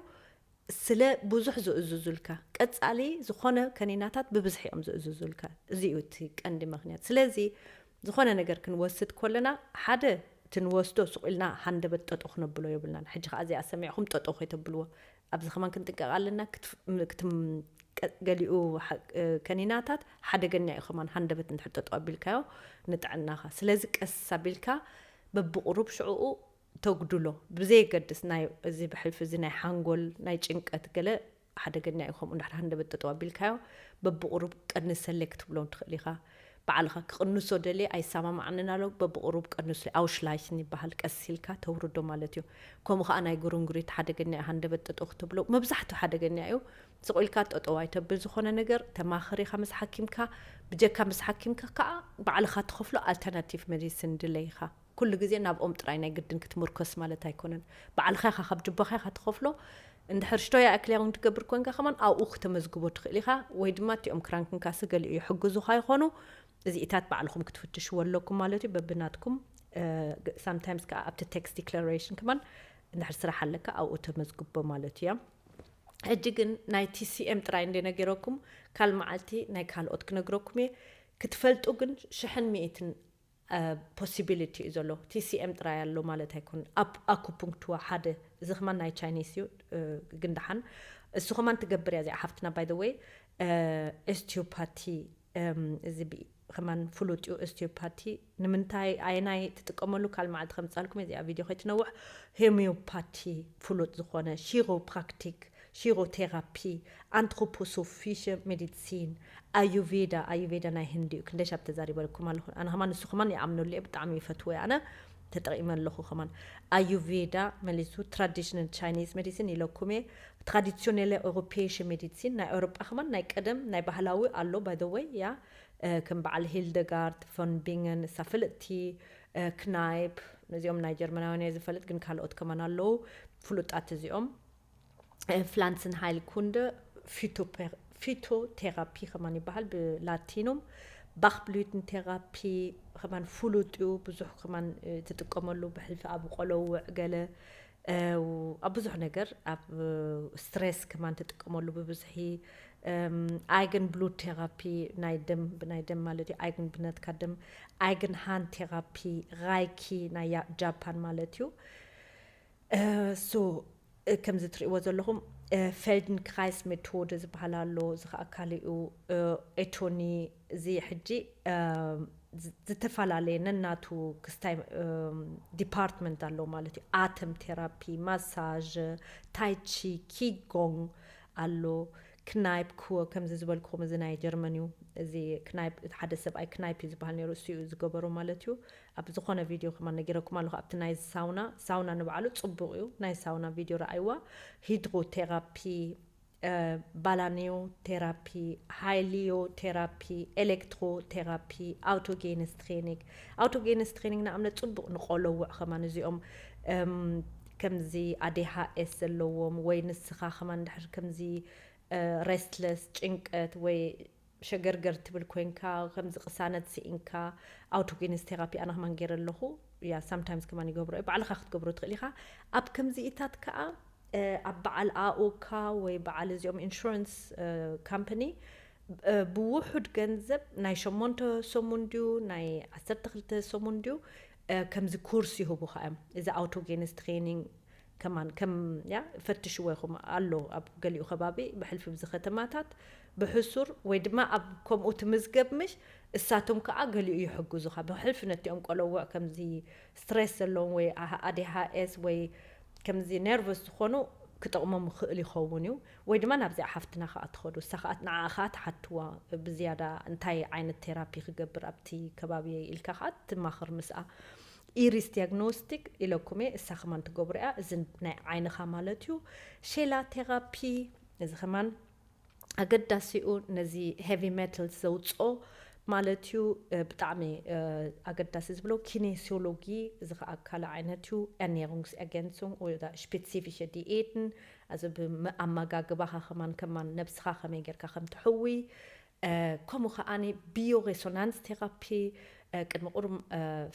ስለ ብዙሕ ዝእዝዙልካ፣ ቀጻሊ ዝኾነ ከኒናታት ብብዝሒ እዮም ዝእዝዙልካ። እዚ እዩ እቲ ቀንዲ ምኽንያት። ስለዚ ዝኾነ ነገር ክንወስድ ከለና፣ ሓደ እቲ ንወስዶ ስቕ ኢልና ሃንደበት ጠጠው ክነብሎ የብልናን። ሕጂ ኸኣ እዚኣ ሰሚዕኹም ጠጠው ከይተብልዎ። ኣብዚ ከማን ክንጥንቀቕ ኣለና። ክትፍ-፣ ም-፣ ክትም-፣ ቀ-፣ ገሊኡ ሓ-፣ እ፣ ከኒናታት ሓደገኛ እዩ ከማን ሃንደበት እንድሕር ጠጠው ኣቢልካዮ ንጥዕናኻ። ስለዚ ቀስ ኣቢልካ በብቑሩብ ሽዕኡ ተጉድሎ። ብዘየገድስ ናይ እዚ ብሕልፊ እዚ ናይ ሓንጎል፣ ናይ ጭንቀት ገለ ሓደገኛ እዩ። ከምኡ እንድሕር ሃንደበት ጠጠው ኣቢልካዮ በብቑሩብ ቀንሰለይ ክትብሎ ትኽእል ኢኻ። ባዕልኻ ክቕንሶ ደልየ ኣይሰማማዓንን ኣሎ፣ በብቑሩብ ቀንስለይ፣ ኣውሽላይሽን ይበሃል፣ ቀስ ኢልካ ተውርዶ ማለት እዩ። ከምኡ ኸኣ ናይ ጉርንጉሪት ሓደገኛ እዩ፣ ሃንደበት ጠጠው ክትብሎ መብዛሕትኡ ሓደገኛ እዩ። ስቕ ኢልካ ጠጠው ኣይተብል፣ ዝኾነ ነገር ተማኸር ኢኻ ምስ ሓኪምካ፣ ብጀካ ምስ ሓኪምካ ከኣ ባዕልኻ ትኸፍሎ ኣልተርናቲቭ ሜዲሲን ድለ ኢኻ። ኩሉ ግዜ ናብኦም ጥራይ ናይ ግድን ክትምርኮስ ማለት ኣይኮነን። ባዕልኻ ኢኻ ካብ ጅባኻ ኢኻ ትኸፍሎ። እንድሕር ሽቶ ይኣክል እውን ትገብር ኮንካ ከማን ኣብኡ ክተመዝግቦ ትኽእል ኢኻ፣ ወይ ድማ እቲኦም ክራንክንካሰ ገሊኡ ይሕግዙኻ ይኾኑ። እዚኢታት ባዕልኹም ክትፍትሽዎ ኣለኩም ማለት እዩ፣ በብናትኩም። እ፣ ግ-፣ ሳምታይምስ ከኣ ኣብቲ ታክስ ዲክላሬሽን ከማን እንድሕር ስራሕ ኣለካ ኣብኡ ተመዝግቦ ማለት እዩ። ሕጂ ግን ናይ ቲ ሲ ኤም ጥራይ እንደ ነጊረኩም፣ ካል መዓልቲ ናይ ካልኦት ክነግረኩም እየ። ክትፈልጡ ግን ሽሕን ሚእትን፣ እ፣ ፖሲቢሊቲ እዩ ዘሎ። ቲ ሲ ኤም ጥራይ ኣሎ ማለት ኣይኮን። ኣፕ-፣ ኣኩፑንክቱዋ ሓደ፣ እዚ ከማን ናይ ቻይኒስ እዩ፣ እ፣ ግን ደሓን እሱ ከማን ትገብር እያ እዚኣ ሓፍትና። ባይ ዘ ዌይ፣ እ፣ ኦስቲዮፓቲ፣ እም፣ እዚ ብ-፣ ከማን ፍሉጥ እዩ። ኦስቲዮፓቲ ንምንታይ ኣየናይ ትጥቀመሉ? ካል መዓልቲ ከምጻልኩም እዚኣ ቪድዮ ከይትነውሕ። ሆሚዮፓቲ ፍሉጥ ዝኾነ፣ ሺሮፕራክቲክ፣ ሺሮቴራፒ፣ ኣንትሮፖሶፊሽ ሜዲሲን፣ ኣዩቬዳ፣ ኣዩቬዳ ናይ ህንዲ እዩ። ክንደይ ሻብ ተዛሪበልኩም ኣለኹ። ኣነ ከማን ንሱ ከማን ይኣምነሉ እየ፣ ብጣዕሚ ይፈትዎ እየ። ኣነ ተጠቒመ ኣለኹ ከማን። ኣዩቬዳ መሊሱ ትራዲሽናል ቻይኒዝ ሜዲሲን ኢለኩም እየ። ትራዲሲዮኔለ ኤውሮፔይሽ ሜዲሲን፣ ናይ ኤውሮጳ ከማን ናይ ቀደም ናይ ባህላዊ ኣሎ። By the way, ያ ከም በዓል ሂልደጋርድ ፎን ቢንገን፣ እሳ ፍልጥቲ ክናይፕ፣ ነዚኦም ናይ ጀርመናውያን እየ ዝፈልጥ፣ ግን ካልኦት ከማን ኣለዉ ፍሉጣት እዚኦም። ፍላንስን ሃይል ኩንደ፣ ፊቶቴራፒ ከማን ይበሃል ብላቲኖም። ባኽብሉትን ቴራፒ ከማን ፍሉጥ እዩ፣ ብዙሕ ከማን ትጥቀመሉ፣ ብሕልፊ ኣብ ቆለውዕ ገለ ኣብ ብዙሕ ነገር፣ ኣብ ስትሬስ ከማን ትጥቀመሉ ብብዝሒ። ኣይገን ብሉት ቴራፒ፣ ናይ ደም፣ ብናይ ደም ማለት እዩ፣ ኣይገን ብነትካ ደም። ኣይገን ሃንድ ቴራፒ፣ ራይኪ ናይ ጃፓን ማለት እዩ። ሶ ከምዚ ትርእይዎ ዘለኹም ፌልደንክራይስ ሜቶድ ዝበሃል ኣሎ። እዚ ከዓ ካሊኡ ኤቶኒ፣ እዚ ሕጂ ዝተፈላለየ ነናቱ ክስታይ ዲፓርትመንት ኣሎ ማለት እዩ። ኣተም ቴራፒ፣ ማሳዥ፣ ታይቺ፣ ኪጎንግ ኣሎ። ክናይፕ ክወ ከምዚ ዝበልክኹም፣ እዚ ናይ ጀርመን እዩ። እዚ ክናይፕ፣ ሓደ ሰብኣይ ክናይፕ እዩ ዝበሃል ነይሩ፣ እሱ እዩ ዝገበሮ ማለት እዩ። ኣብ ዝኾነ ቪድዮ ከማን ነጊረኩም ኣለኹ፣ ኣብቲ ናይ ሳውና፣ ሳውና ንባዕሉ ጽቡቕ እዩ። ናይ ሳውና ቪድዮ ረኣይዋ። ሂድሮቴራፒ፣ ባላኒዮ ቴራፒ፣ ሃይሊዮ ቴራፒ፣ ኤሌክትሮ ቴራፒ፣ ኣውቶጌንስ ትሬኒንግ። ኣውቶጌንስ ትሬኒንግ ንኣብነት ጽቡቕ ንቆለውዕ ከማን እዚኦም ከምዚ ኣዴሃኤስ ዘለዎም፣ ወይ ንስኻ ከማን ድሕር ከምዚ ሬስትለስ፣ ጭንቀት ወይ ሸገርገር ትብል ኮይንካ፣ ከምዚ ቅሳነት ስኢንካ፣ ኣውቶጌንስ ቴራፒ ኣነ ከማን ገይረ ኣለኹ። ያ ሳምታይምስ ከማን ይገብሮ እዩ። ባዕልኻ ክትገብሮ ትኽእል ኢኻ። ኣብ ከምዚኢታት ከዓ ኣብ በዓል ኣኦካ ወይ በዓል እዚኦም ኢንሹራንስ ካምፓኒ ብውሑድ ገንዘብ ናይ ሸሞንተ ሰሙን ድዩ ናይ ዓሰርተ ክልተ ሰሙን ድዩ ከምዚ ኮርስ ይህቡኻ እዮም። እዚ ኣውቶጌንስ ትሬኒንግ ከማን ከም ያ ፈትሽዎ ኢኹም ኣሎ። ኣብ ገሊኡ ከባቢ ብሕልፊ ብዚ ከተማታት ብሕሱር ወይ ድማ ኣብ ከምኡ ትምዝገብ ምሽ እሳቶም ከዓ ገሊኡ ይሕግዙኻ። ብሕልፊ ነቲኦም ቆለውዕ ከምዚ ስትሬስ ዘለዎም ወይ ኣዴሃኤስ ወይ ከምዚ ነርቨስ ዝኾኑ ክጠቕሞም ይኽእል ይኸውን እዩ። ወይ ድማ ናብዚኣ ሓፍትና ከዓ ትኸዱ፣ እሳ ከዓ ንዓኣ ከዓ ትሓትዋ ብዝያዳ እንታይ ዓይነት ቴራፒ ክገብር ኣብቲ ከባቢ ኢልካ ከዓ ትማኽር ምስኣ። ኢሪስ ዲያግኖስቲክ ኢለኩም እየ፣ እሳ ከማን ትገብሮ እያ። እዚ ናይ ዓይንኻ ማለት እዩ። ሼላ ቴራፒ፣ እዚ ከማን ኣገዳሲኡ ነዚ ሄቪ ሜታልስ ዘውፅኦ ማለት እዩ። ብጣዕሚ ኣገዳሲ ዝብሎ ኪኔሲዮሎጂ፣ እዚ ከዓ ካልእ ዓይነት እዩ። ኤርኔሩንግስ ኤርገንሱንግ ወይ ስፔሲፊሸ ዲኤትን፣ እዚ ብኣመጋግባኻ ከማን ከማን ነብስኻ ከመይ ጌርካ ከም ትሕዊ፣ ከምኡ ከዓኒ ቢዮ ሬሶናንስ ቴራፒ፣ ቅድሚ ቁሩብ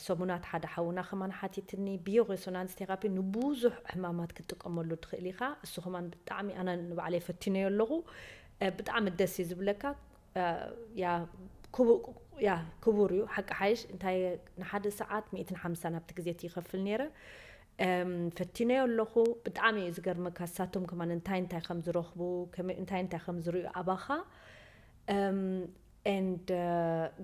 ሰሙናት ሓደ ሓውና ከማን ሓቲትኒ። ቢዮ ሬሶናንስ ቴራፒ ንብዙሕ ሕማማት ክትጥቀመሉ ትኽእል ኢኻ። እሱ ከማን ብጣዕሚ ኣነ ንባዕለይ ፈቲነዮ ኣለኹ። ብጣዕሚ ደስ እዩ ዝብለካ። ያ ክቡር እዩ ሓቂ ሓይሽ። እንታይ ንሓደ ሰዓት ሚእትን ሓምሳን ኣብቲ ግዜ እቲ ይኸፍል ነይረ። ፈቲነዮ ኣለኹ። ብጣዕሚ እዩ ዝገርመካ። እሳቶም ከማን እንታይ እንታይ ከም ዝረኽቡ፣ እንታይ እንታይ ከም ዝርእዩ ኣባኻ። And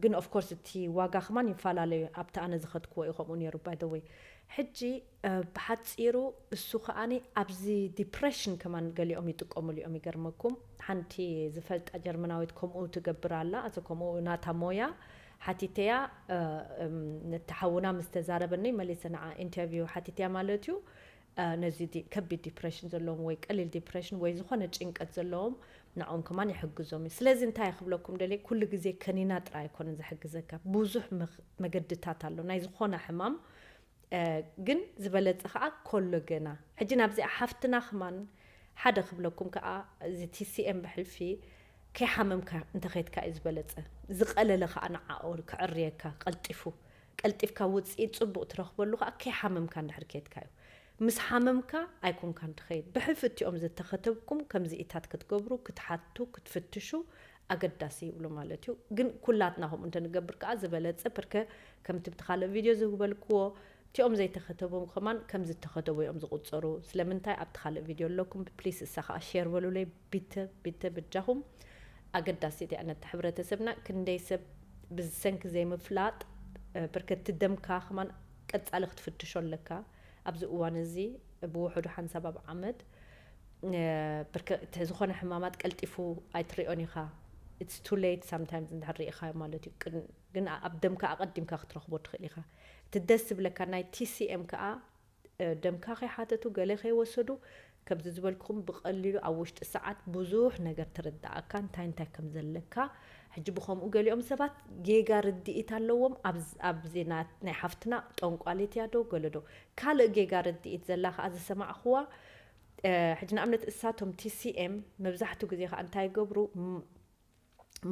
ግን of course እቲ ዋጋ ከማን ይፈላለዩ። ኣብቲ ኣነ ዝኸድክዎ እዩ ከምኡ ነይሩ። By the way፣ ሕጂ ብሓፂሩ እሱ ከዓኒ ኣብዚ ዲፕሬሽን ከማን ገሊኦም ይጥቀምሉ እዮም። ይገርመኩም፣ ሓንቲ ዝፈልጣ ጀርመናዊት ከምኡ ትገብር ኣላ። እዚ ከምኡ ናታ ሞያ ሓቲተያ፣ ነቲ ሓውና ምስ ተዛረበኒ መሊሰ ንዓ ኢንተርቪው ሓቲተያ ማለት እዩ። ነዚ ከቢድ ዲፕሬሽን ዘለዎም ወይ ቀሊል ዲፕሬሽን ወይ ዝኾነ ጭንቀት ዘለዎም ንዕኦም ከማን ይሕግዞም እዩ። ስለዚ እንታይ ክብለኩም ደልየ፣ ኩሉ ግዜ ከኒና ጥራይ ኣይኮነን ዝሕግዘካ፣ ብዙሕ መገድታት ኣሎ ናይ ዝኾነ ሕማም። ግን ዝበለጸ ከዓ ኮሎገና። ሕጂ ናብዚኣ ሓፍትና ከማን ሓደ ክብለኩም ከዓ፣ እዚ ቲሲኤም ብሕልፊ ከይሓመምካ እንተኸይድካ እዩ ዝበለጸ። ዝቐለለ ከዓ ንዓኦ ክዕርየካ ቀልጢፉ። ቀልጢፍካ ውፅኢት ፅቡቕ ትረኽበሉ ከዓ ከይሓመምካ እንድሕር ከይድካ እዩ። ምስ ሓመምካ ኣይኮንካን ትኸይድ። ብሕልፊ እቲኦም ዝተኸተብኩም ከምዚኢታት ክትገብሩ፣ ክትሓቱ፣ ክትፍትሹ ኣገዳሲ ይብሉ ማለት እዩ። ግን ኩላትና ከምኡ እንተንገብር ከዓ ዝበለፀ፣ ፐርከ ከምቲ ብቲ ካልእ ቪድዮ ዝግበልክዎ፣ እቲኦም ዘይተኸተቦም ከማን ከም ዝተኸተቡ እዮም ዝቑፀሩ። ስለምንታይ ኣብቲ ካልእ ቪድዮ ኣለኩም፣ ፕሊስ እሳ ከዓ ሼር በሉለይ፣ ቢተ ቢተ ብጃኹም። ኣገዳሲት እያ ነቲ ሕብረተሰብና። ክንደይ ሰብ ብሰንኪ ዘይምፍላጥ፣ እ፣ ብርከቲ ደምካ ከማን ቀጻሊ ክትፍትሾ ኣለካ። ኣብዚ እዋን እዚ ብውሕዱ ሓንሳብ ኣብ ዓመት፣ እ፣ ብርከ-፣ ዝኾነ ሕማማት ቀልጢፉ ኣይትሪኦን ኢኻ። It's too late sometimes እንድሕር ርኢኻዮ ማለት እዩ። ቅን-፣ ግን ኣብ ደምካ ኣቐዲምካ ክትረኽቦ ትኽእል ኢኻ። እቲ ደስ ዝብለካ ናይ ቲ ሲ ኤም ከኣ፣ እ፣ ደምካ ከይሓተቱ፣ ገለ ከይወሰዱ፣ ከምዚ ዝበልኩም ብቐሊሉ ኣብ ውሽጢ ሰዓት ብዙሕ ነገር ትርዳኣካ፣ እንታይ እንታይ ከም ዘለካ። ሕጂ ብኸምኡ ገሊኦም ሰባት ጌጋ ርድኢት ኣለዎም። ኣብዚ ናይ ሓፍትና ጠንቋሊት እያ ዶ ገለ ዶ ካልእ ጌጋ ርድኢት ዘላ ከዓ ዝሰማዕኽዋ። ሕጂ ንኣብነት እሳቶም ቲሲኤም መብዛሕትኡ ግዜ ከዓ እንታይ ይገብሩ?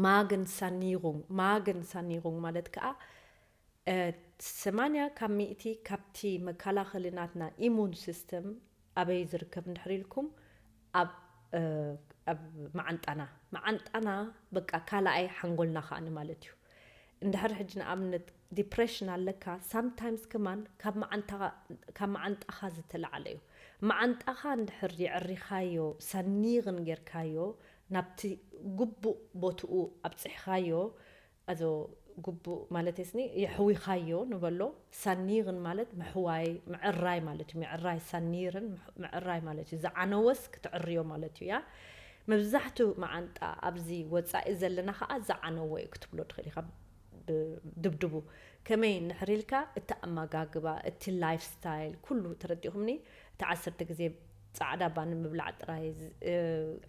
ማግን ሳኒሩን ማግን ሳኒሩን ማለት ከዓ ሰማንያ ካብ ሚእቲ ካብቲ መከላኸሊ ናትና ኢሙን ሲስተም ኣበይ ዝርከብ እንድሕር ኢልኩም፣ ኣብ ኣብ መዓንጣና። መዓንጣና በቃ ካልኣይ ሓንጎልና ከዓኒ ማለት እዩ። እንድሕር ሕጂ ንኣብነት ዲፕሬሽን ኣለካ፣ ሳምታይምስ ከማን ካብ መዓንጣኻ ዝተላዕለ እዩ። መዓንጣኻ እንድሕር የዕሪኻዮ፣ ሳኒቕን ጌርካዮ፣ ናብቲ ግቡእ ቦትኡ ኣብፅሕኻዮ፣ ኣዞ ግቡእ ማለት ስኒ የሕዊኻዮ ንበሎ። ሳኒርን ማለት ምሕዋይ፣ ምዕራይ ማለት እዩ። ምዕራይ ሳኒርን ምዕራይ ማለት እዩ። ዝዓነወስ ክትዕርዮ ማለት እዩ። ያ መብዛሕትኡ መዓንጣ ኣብዚ ወፃኢ ዘለና ከዓ ዝዓነወ እዩ ክትብሎ ትኽእል ኢኻ። ድብድቡ ከመይ ንሕሪልካ፣ እቲ ኣመጋግባ፣ እቲ ላይፍ ስታይል ኩሉ ተረዲኹምኒ። እቲ ዓሰርተ ግዜ ፃዕዳ ባኒ ምብላዕ ጥራይ፣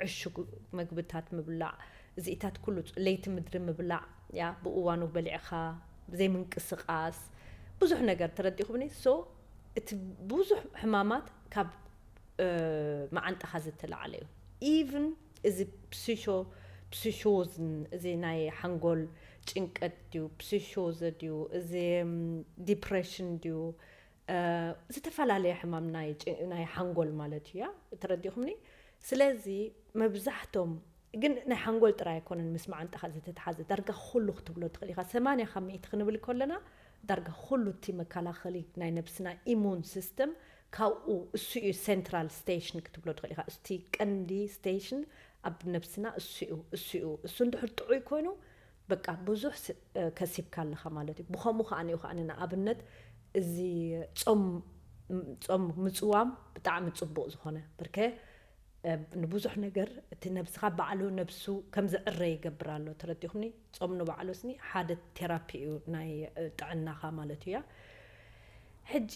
ዕሹግ መግብታት ምብላዕ፣ እዚኢታት ኩሉ፣ ለይቲ ምድሪ ምብላዕ፣ ያ ብእዋኑ በሊዕኻ ዘይምንቅስቃስ፣ ብዙሕ ነገር ተረዲኹምኒ። ሶ እቲ ብዙሕ ሕማማት ካብ መዓንጣኻ ዝተላዕለ እዩ። ኢቭን እዚ ፕሲሾ ፕሲሾዝን እዚ ናይ ሓንጎል ጭንቀት ድዩ፣ ፕሲሾዘ ድዩ፣ እዚ ዲፕሬሽን ድዩ፣ ዝተፈላለየ ሕማም ናይ ሓንጎል ማለት እዩ። ያ ተረዲኹምኒ። ስለዚ መብዛሕቶም ግን ናይ ሓንጎል ጥራይ ኣይኮነን ምስ መዓንጣኻ ዝተተሓዘ፣ ዳርጋ ኩሉ ክትብሎ ትኽእል ኢኻ። ሰማንያ ካብ ሚእቲ ክንብል ከለና ዳርጋ ኩሉ እቲ መከላኸሊ ናይ ነብስና ኢሙን ሲስተም ካብኡ እሱ እዩ፣ ሴንትራል ስቴሽን ክትብሎ ትኽእል ኢኻ። እስቲ ቀንዲ ስቴሽን ኣብ ነብስና እሱ እዩ፣ እሱ እዩ። እሱ እንድሕር ጥዑይ ኮይኑ በቃ ብዙሕ ከሲብካ ኣለኻ ማለት እዩ። ብኸምኡ ከዓ እዩ ከዓ ንኣብነት እዚ ጾም ጾም ምጽዋም ብጣዕሚ ጽቡቕ ዝኾነ ብርከ ንብዙሕ ነገር እቲ ነብስኻ ባዕሉ ነብሱ ከም ዝዕረ ይገብር ኣሎ። ተረዲኹምኒ? ጾም ንባዕሉ ስኒ ሓደ ቴራፒ እዩ ናይ ጥዕናኻ ማለት እዩ። ያ ሕጂ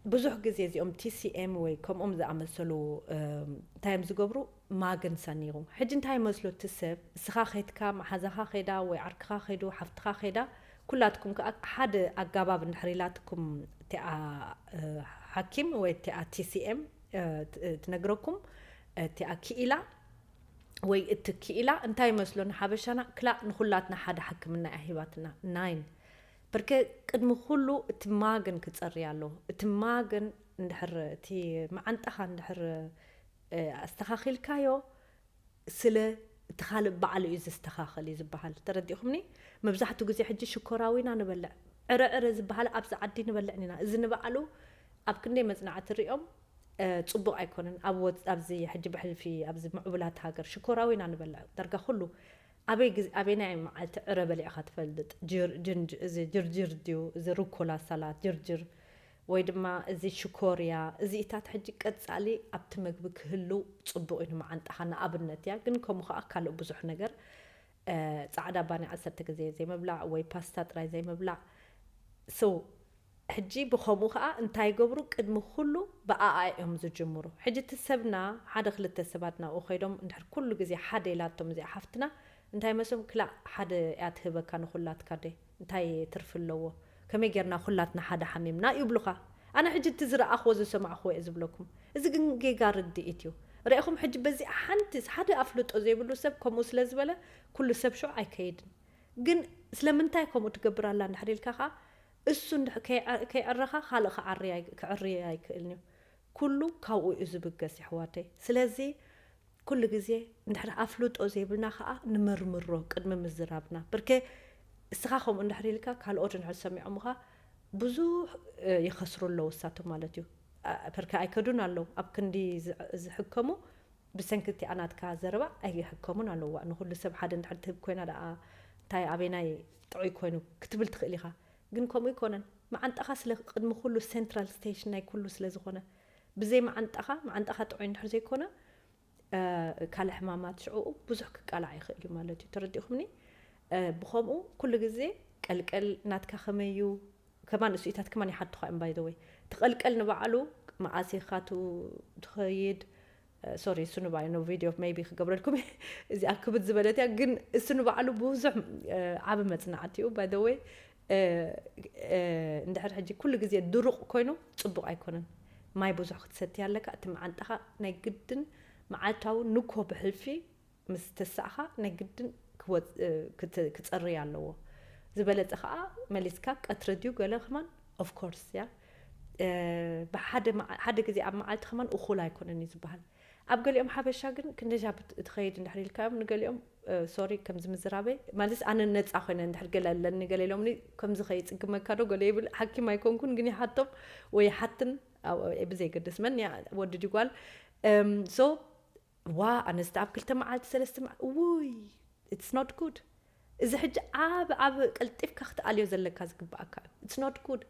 ብዙሕ ግዜ እዚኦም ቲሲኤም ወይ ከምኦም ዝኣመሰሉ እንታይ እዮም ዝገብሩ? ማግን ሰኒቑ። ሕጂ እንታይ ይመስሎ እቲ ሰብ? እስኻ ኸይትካ፣ መሓዛኻ ኸይዳ ወይ ዓርክኻ ኸይዱ፣ ሓፍትኻ ኸይዳ፣ ኩላትኩም ከኣ ሓደ ኣጋባብ እንድሕር ኢላትኩም እቲኣ ሓኪም ወይ እቲኣ ቲሲኤም ትነግረኩም፣ እቲኣ ክኢላ ወይ እቲ ክኢላ እንታይ ይመስሎ ንሓበሻና ክላእ ንኹላትና ሓደ ሕክምና እያ ሂባትና። ናይን ብርከ ቅድሚ ኩሉ እቲ ማግን ክጸሪ ኣለዎ። እቲ ማግን እንድሕር እቲ መዓንጣኻ እንድሕር ኣስተኻኺልካዮ ስለ እቲ ካልእ ባዕሉ እዩ ዝስተኻኸል እዩ ዝበሃል። ተረዲእኹምኒ? መብዛሕትኡ ግዜ ሕጂ ሽኮራዊ ኢና ንበልዕ። ዕረ ዕረ ዝበሃል ኣብዚ ዓዲ ንበልዕን ኢና። እዚ ንባዕሉ ኣብ ክንደይ መጽናዕቲ ሪኦም ጽቡቕ ኣይኮነን። ኣብ ወጽ ኣብዚ ሕጂ ብሕልፊ ኣብዚ ምዕቡላት ሃገር ሽኮራዊ ኢና ንበልዕ። ዳርጋ ኩሉ ኣበይ ግዜ ኣበየናይ መዓልቲ ዕረ በሊዕኻ ትፈልጥ? ጅር ጅንጅ እዚ ጅርጅር ድዩ? እዚ ሩኮላ ሳላት ጅርጅር ወይ ድማ እዚ ሽኮርያ፣ እዚኢታት ሕጂ ቀጻሊ ኣብቲ መግቢ ክህልው ጽቡቕ እዩ ንመዓንጣኻ፣ ንኣብነት እያ። ግን ከምኡ ኸኣ ካልእ ብዙሕ ነገር፣ እ፣ ጻዕዳ ባኒ ዓሰርተ ግዜ ዘይምብላዕ ወይ ፓስታ ጥራይ ዘይምብላዕ። So፣ ሕጂ ብኸምኡ ኸኣ እንታይ ይገብሩ? ቅድሚ ኩሉ ብኣኣ እዮም ዝጅምሩ። ሕጂ እቲ ሰብና፣ ሓደ ክልተ ሰባት ናብኡ ኸይዶም እንድሕር ኩሉ ግዜ ሓደ ኢላቶም እዚኣ ሓፍትና፣ እንታይ መስሎም? ክላእ ሓደ እያ ትህበካ ንኹላትካ ደ? እንታይ ትርፊ ኣለዎ? ከመይ ጌርና ኩላትና ሓደ ሓሚምና ይብሉኻ። ኣነ ሕጂ እቲ ዝረኣኽዎ ዝሰማዕኽዎ እየ ዝብለኩም። እዚ ግን ጌጋ ርድኢት እዩ። ርኢኹም ሕጂ በዚ ሓንቲ ሓደ ኣፍልጦ ዘይብሉ ሰብ ከምኡ ስለ ዝበለ ኩሉ ሰብ ሽዑ ኣይከይድን። ግን ስለምንታይ ከምኡ ትገብር ኣላ እንድሕር ኢልካ ኸዓ እሱ እንድሕ-፣ ከይዐ-፣ ከይዕረኻ ካልእ ክዓሪ ኣይ-፣ ክዕሪ ኣይክእልን እዩ። ኩሉ ካብኡ እዩ ዝብገስ የሕዋተይ። ስለዚ ኩሉ ግዜ እንድሕር ኣፍልጦ ዘይብልና ኸዓ ንመርምሮ ቅድሚ ምዝራብና። ብርከ እስኻ ከምኡ እንድሕር ኢልካ ካልኦት እንድሕር ሰሚዖምኻ ብዙሕ፣ እ፣ ይኸስሩ ኣለዉ እሳቶም ማለት እዩ። አ፣ ብርከ ኣይከዱን ኣለዉ። ኣብ ክንዲ ዝ-፣ ዝሕከሙ ብሰንኪ እቲኣ ናትካ ዘረባ ኣይሕከሙን ኣለዉ። ንኹሉ ሰብ ሓደ እንድሕር ትህብ ኮይና ደኣ እንታይ ኣበየናይ ጥዑይ ኮይኑ ክትብል ትኽእል ኢኻ። ግን ከምኡ ኣይኮነን። መዓንጣኻ ስለ ቅድሚ ኩሉ ሴንትራል ስቴሽን ናይ ኩሉ ስለ ዝኾነ ብዘይ መዓንጣኻ፣ መዓንጣኻ ጥዑይ እንድሕር ዘይኮነ፣ እ፣ ካልእ ሕማማት ሽዕኡ ብዙሕ ክቃላዕ ይኽእል እዩ ማለት እዩ። ተረዲእኹምኒ? እ፣ ብኸምኡ ኩሉ ግዜ ቀልቀል ናትካ ከመይ እዩ? ከማን እሱኢታት ከማን ይሓቱኻ እዮም፣ by the way። እቲ ቀልቀል ንባዕሉ መዓስ ኢኻ ቱ-፣ ትኸይድ፣ ሶሪ፣ እሱ ንባዕሉ ነው ቪዲዮ maybe ክገብረልኩም። እዚኣ ክብድ ዝበለት እያ፣ ግን እሱ ንባዕሉ ብዙሕ ዓቢ መጽናዕቲ እዩ። By the way፣ እንድሕር ሕጂ ኩሉ ግዜ ድሩቕ ኮይኑ ጽቡቕ ኣይኮነን። ማይ ብዙሕ ክትሰቲ ኣለካ። እቲ መዓንጣኻ ናይ ግድን መዓልታዊ ንኮ ብሕልፊ ምስ ተሳእኻ ናይ ግድን ክጸሪ ኣለዎ። ዝበለጸ ከዓ መሊስካ ቀትሪ ድዩ ገለ ከማን of course እያ። ሓደ ግዜ ኣብ መዓልቲ ከማን እኹል ኣይኮነን እዩ ዝበሃል። ኣብ ገሊኦም ሓበሻ ግን ክንደሻ ትኸይድ እንድሕር ኢልካዮም ንገሊኦም ሶሪ ከምዚ ምዝራበይ ማለት ኣነ ነፃ ኮይነ እንድሕር ገለ ኣለኒ ገለ ኢሎምኒ ከምዚ ከይፅግመካ ዶ ገለ ይብል። ሓኪም ኣይኮንኩን ግን ይሓቶም ወይ ሓትን ብዘይገድስ መን ወዲ ድዩ ጓል። So ዋ ኣነስተ ኣብ ክልተ መዓልቲ ሰለስተ መዓልቲ ውይ it's not good። እዚ ሕጂ ዓብ ዓብ ቀልጢፍካ ክትኣልዮ ዘለካ ዝግባኣካ እዩ። It's not good።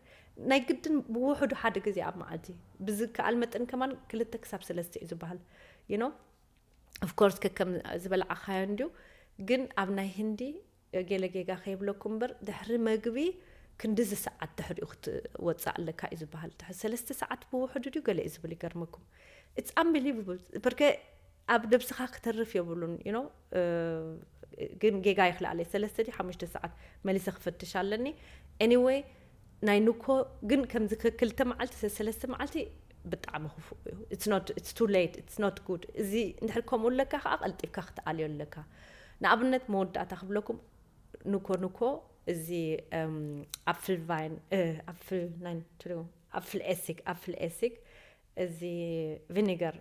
ናይ ግድን ብውሕዱ ሓደ ግዜ ኣብ መዓልቲ ብዝከኣል መጠን ከማን ክልተ ክሳብ ሰለስተ እዩ ዝበሃል። You know of course ከከም ዝበላዕኻዮ እንድዩ። ግን ኣብ ናይ ህንዲ ገለ ጌጋ ከይብለኩም እምበር ድሕሪ መግቢ ክንድዚ ሰዓት ድሕሪኡ ክትወፅእ ኣለካ እዩ ዝበሃል። ድሕሪ ሰለስተ ሰዓት ብውሕዱ ድዩ ገለ እዩ ዝብል ይገርመኩም። It's unbelievable። ብርከ ኣብ ነብስኻ ክተርፍ የብሉን you know። ግን ጌጋ ይኽልኣለይ ሰለስተ ድዩ ሓሙሽተ ሰዓት መሊሰ ክፈትሽ ኣለኒ። Anyway ናይ ንኮ ግን ከምዚ ክልተ መዓልቲ ሰለስተ መዓልቲ ብጣዕሚ ክፉእ እዩ። It's too late፣ it's not good። እዚ እንድሕር ከምኡ ኣለካ ከዓ ቀልጢፍካ ክትኣልዮ ኣለካ። ንኣብነት መወዳእታ ክብለኩም ንኮ ንኮ እዚ ኣፕል ቫይን ኣፕል ናይን ኣፕል ኤሲግ ኣፕል ኤሲግ እዚ ቪኒገር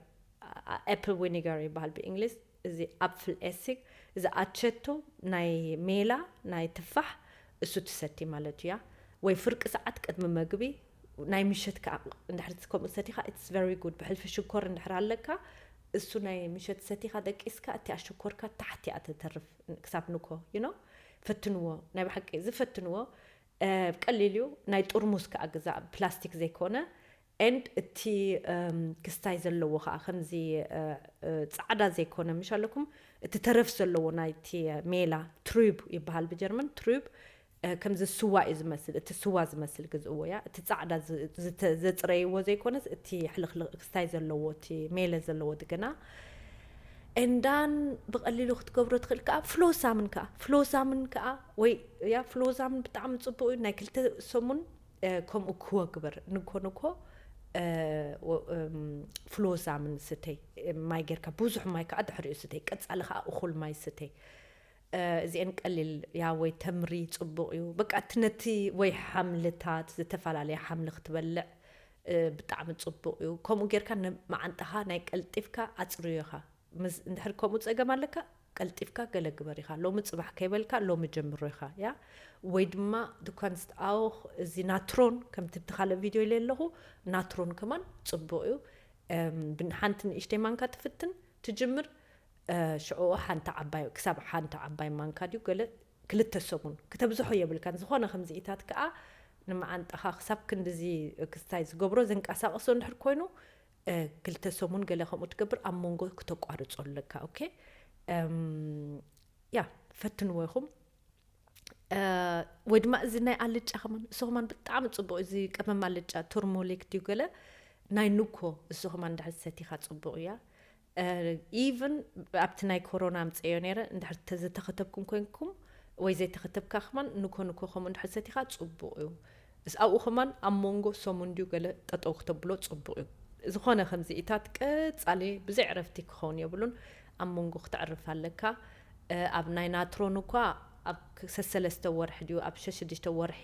apple vinegar ይበሃል ብእንግሊዝ። እዚ ኣፕል ኤሲግ እዚ ኣቸቶ ናይ ሜላ ናይ ትፋሕ እሱ ትሰቲ ማለት እያ። ወይ ፍርቂ ሰዓት ቅድሚ መግቢ ናይ ምሸት ከዓ እንድሕር ከምኡ ሰቲኻ it's very good። ብሕልፊ ሽኮር እንድሕር ኣለካ እሱ ናይ ምሸት ሰቲኻ ደቂስካ እቲኣ ሽኮርካ ታሕቲ እያ ትተርፍ ክሳብ ንኮ you know። ፈትንዎ ናይ ብሓቂ ዝፈትንዎ ቀሊል እዩ። ናይ ጥርሙስ ከዓ ግዛእ ፕላስቲክ ዘይኮነ and እቲ ክስታይ ዘለዎ ከዓ ከምዚ ፃዕዳ ዘይኮነ ምሽ ኣለኩም እቲ ተረፍ ዘለዎ ናይቲ ሜላ ትሩብ ይበሃል ብጀርመን ትሩብ። ከምዚ ስዋ እዩ ዝመስል እቲ ስዋ ዝመስል ግዝእዎ እያ እቲ ፃዕዳ ዘፅረይዎ ዘይኮነስ እቲ ሕልክልክ ክስታይ ዘለዎ እቲ ሜለ ዘለዎ ድገና and then ብቐሊሉ ክትገብሮ ትኽእል ከዓ ፍሎ ሳምን ከዓ ፍሎ ሳምን ከዓ ወይ ያ ፍሎ ሳምን ብጣዕሚ ፅቡቅ እዩ ናይ ክልተ ሰሙን ከምኡ ክወግበር ንኮ ንኮ ፍሎ ሳምን ስተይ ማይ ጌርካ ብዙሕ ማይ ከዓ ድሕሪኡ ስተይ ቀፃሊ ከዓ እኹል ማይ ስተይ። እዚአን ቀሊል ያ ወይ ተምሪ ፅቡቅ እዩ በቃ እቲ ነቲ ወይ ሓምልታት ዝተፈላለየ ሓምሊ ክትበልዕ ብጣዕሚ ፅቡቅ እዩ። ከምኡ ጌርካ መዓንጣኻ ናይ ቀልጢፍካ ኣፅርዮ ኢኻ። እንድሕር ከምኡ ፀገም ኣለካ ቀልጢፍካ ገለ ግበር ኢኻ ሎሚ ፅባሕ ከይበልካ ሎሚ ጀምሮ ኢኻ ያ ወይ ድማ ድኳንስት ኣውኽ እዚ ናትሮን ከምቲ ብቲ ካልእ ቪድዮ ኢለ ኣለኹ። ናትሮን ከማን ፅቡቅ እዩ። ሓንቲ ንእሽተይ ማንካ ትፍትን ትጅምር ሽዑ ሓንቲ ዓባይ ክሳብ ሓንቲ ዓባይ ማንካ ድዩ ገለ ክልተ ሰሙን ክተብዝሖ የብልካን። ዝኾነ ከምዚኢታት ከዓ ንመዓንጣኻ ክሳብ ክንድዚ ክስታይ ዝገብሮ ዘንቀሳቕሶ እንድሕር ኮይኑ ክልተ ሰሙን ገለ ከምኡ ትገብር ኣብ መንጎ ክተቋርጾ ኣለካ። ኦኬ ያ ፈትንዎ ኢኹም። ወይ ድማ እዚ ናይ ኣልጫ ከማን እሱ ከማን ብጣዕሚ ፅቡቅ እዚ ቀመም ኣልጫ ቱርሞሊክ ድዩ ገለ ናይ ንኮ እሱ ከማን እንድሕር ሰቲኻ ፅቡቅ እያ። ኢቭን ኣብቲ ናይ ኮሮና ኣምፀዮ ነይረ እንድሕር ዝተኸተብኩም ኮይንኩም ወይ ዘይተኸተብካ ከማን ንኮ ንኮ ከምኡ እንድሕር ሰቲኻ ፅቡቅ እዩ። እስ ኣብኡ ከማን ኣብ መንጎ ሰሙን ድዩ ገለ ጠጠው ክተብሎ ፅቡቅ እዩ። ዝኾነ ከምዚ ኢታት ቀፃሊ ብዘይ ዕረፍቲ ክኸውን የብሉን። ኣብ መንጎ ክተዕርፍ ኣለካ። ኣብ ናይ ናትሮን እኳ ኣብ ሰሰለስተ ወርሒ ድዩ ኣብ ሸሽዱሽተ ወርሒ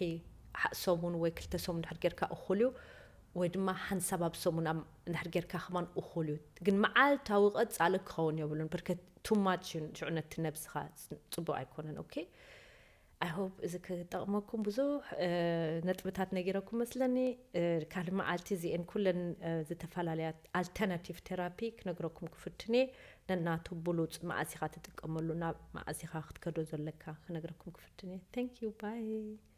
ሰሙን ወይ ክልተ ሰሙን ድሕር ጌርካ እኹል እዩ። ወይ ድማ ሓንሳብ ኣብ ሰሙን ድሕር ጌርካ ከማን እኹል እዩ። ግን መዓልታዊ ቀፃሊ ክኸውን የብሉን። ብርከት ቱማች ሽዑ ነቲ ነብስኻ ፅቡቅ ኣይኮነን። ኦኬ I hope እዚ ክጠቕመኩም ብዙሕ ነጥብታት ነጊረኩም መስለኒ። ካልእ መዓልቲ እዚአን ኩለን ዝተፈላለያ ኣልተርናቲቭ ቴራፒ ክነግረኩም ክፍትኔ ነናቱ ብሉፅ መዓስ ኢኻ ትጥቀመሉ ናብ መዓስ ኢኻ ክትከዶ ዘለካ ክነግረኩም ክፍትኔ። Thank you bye።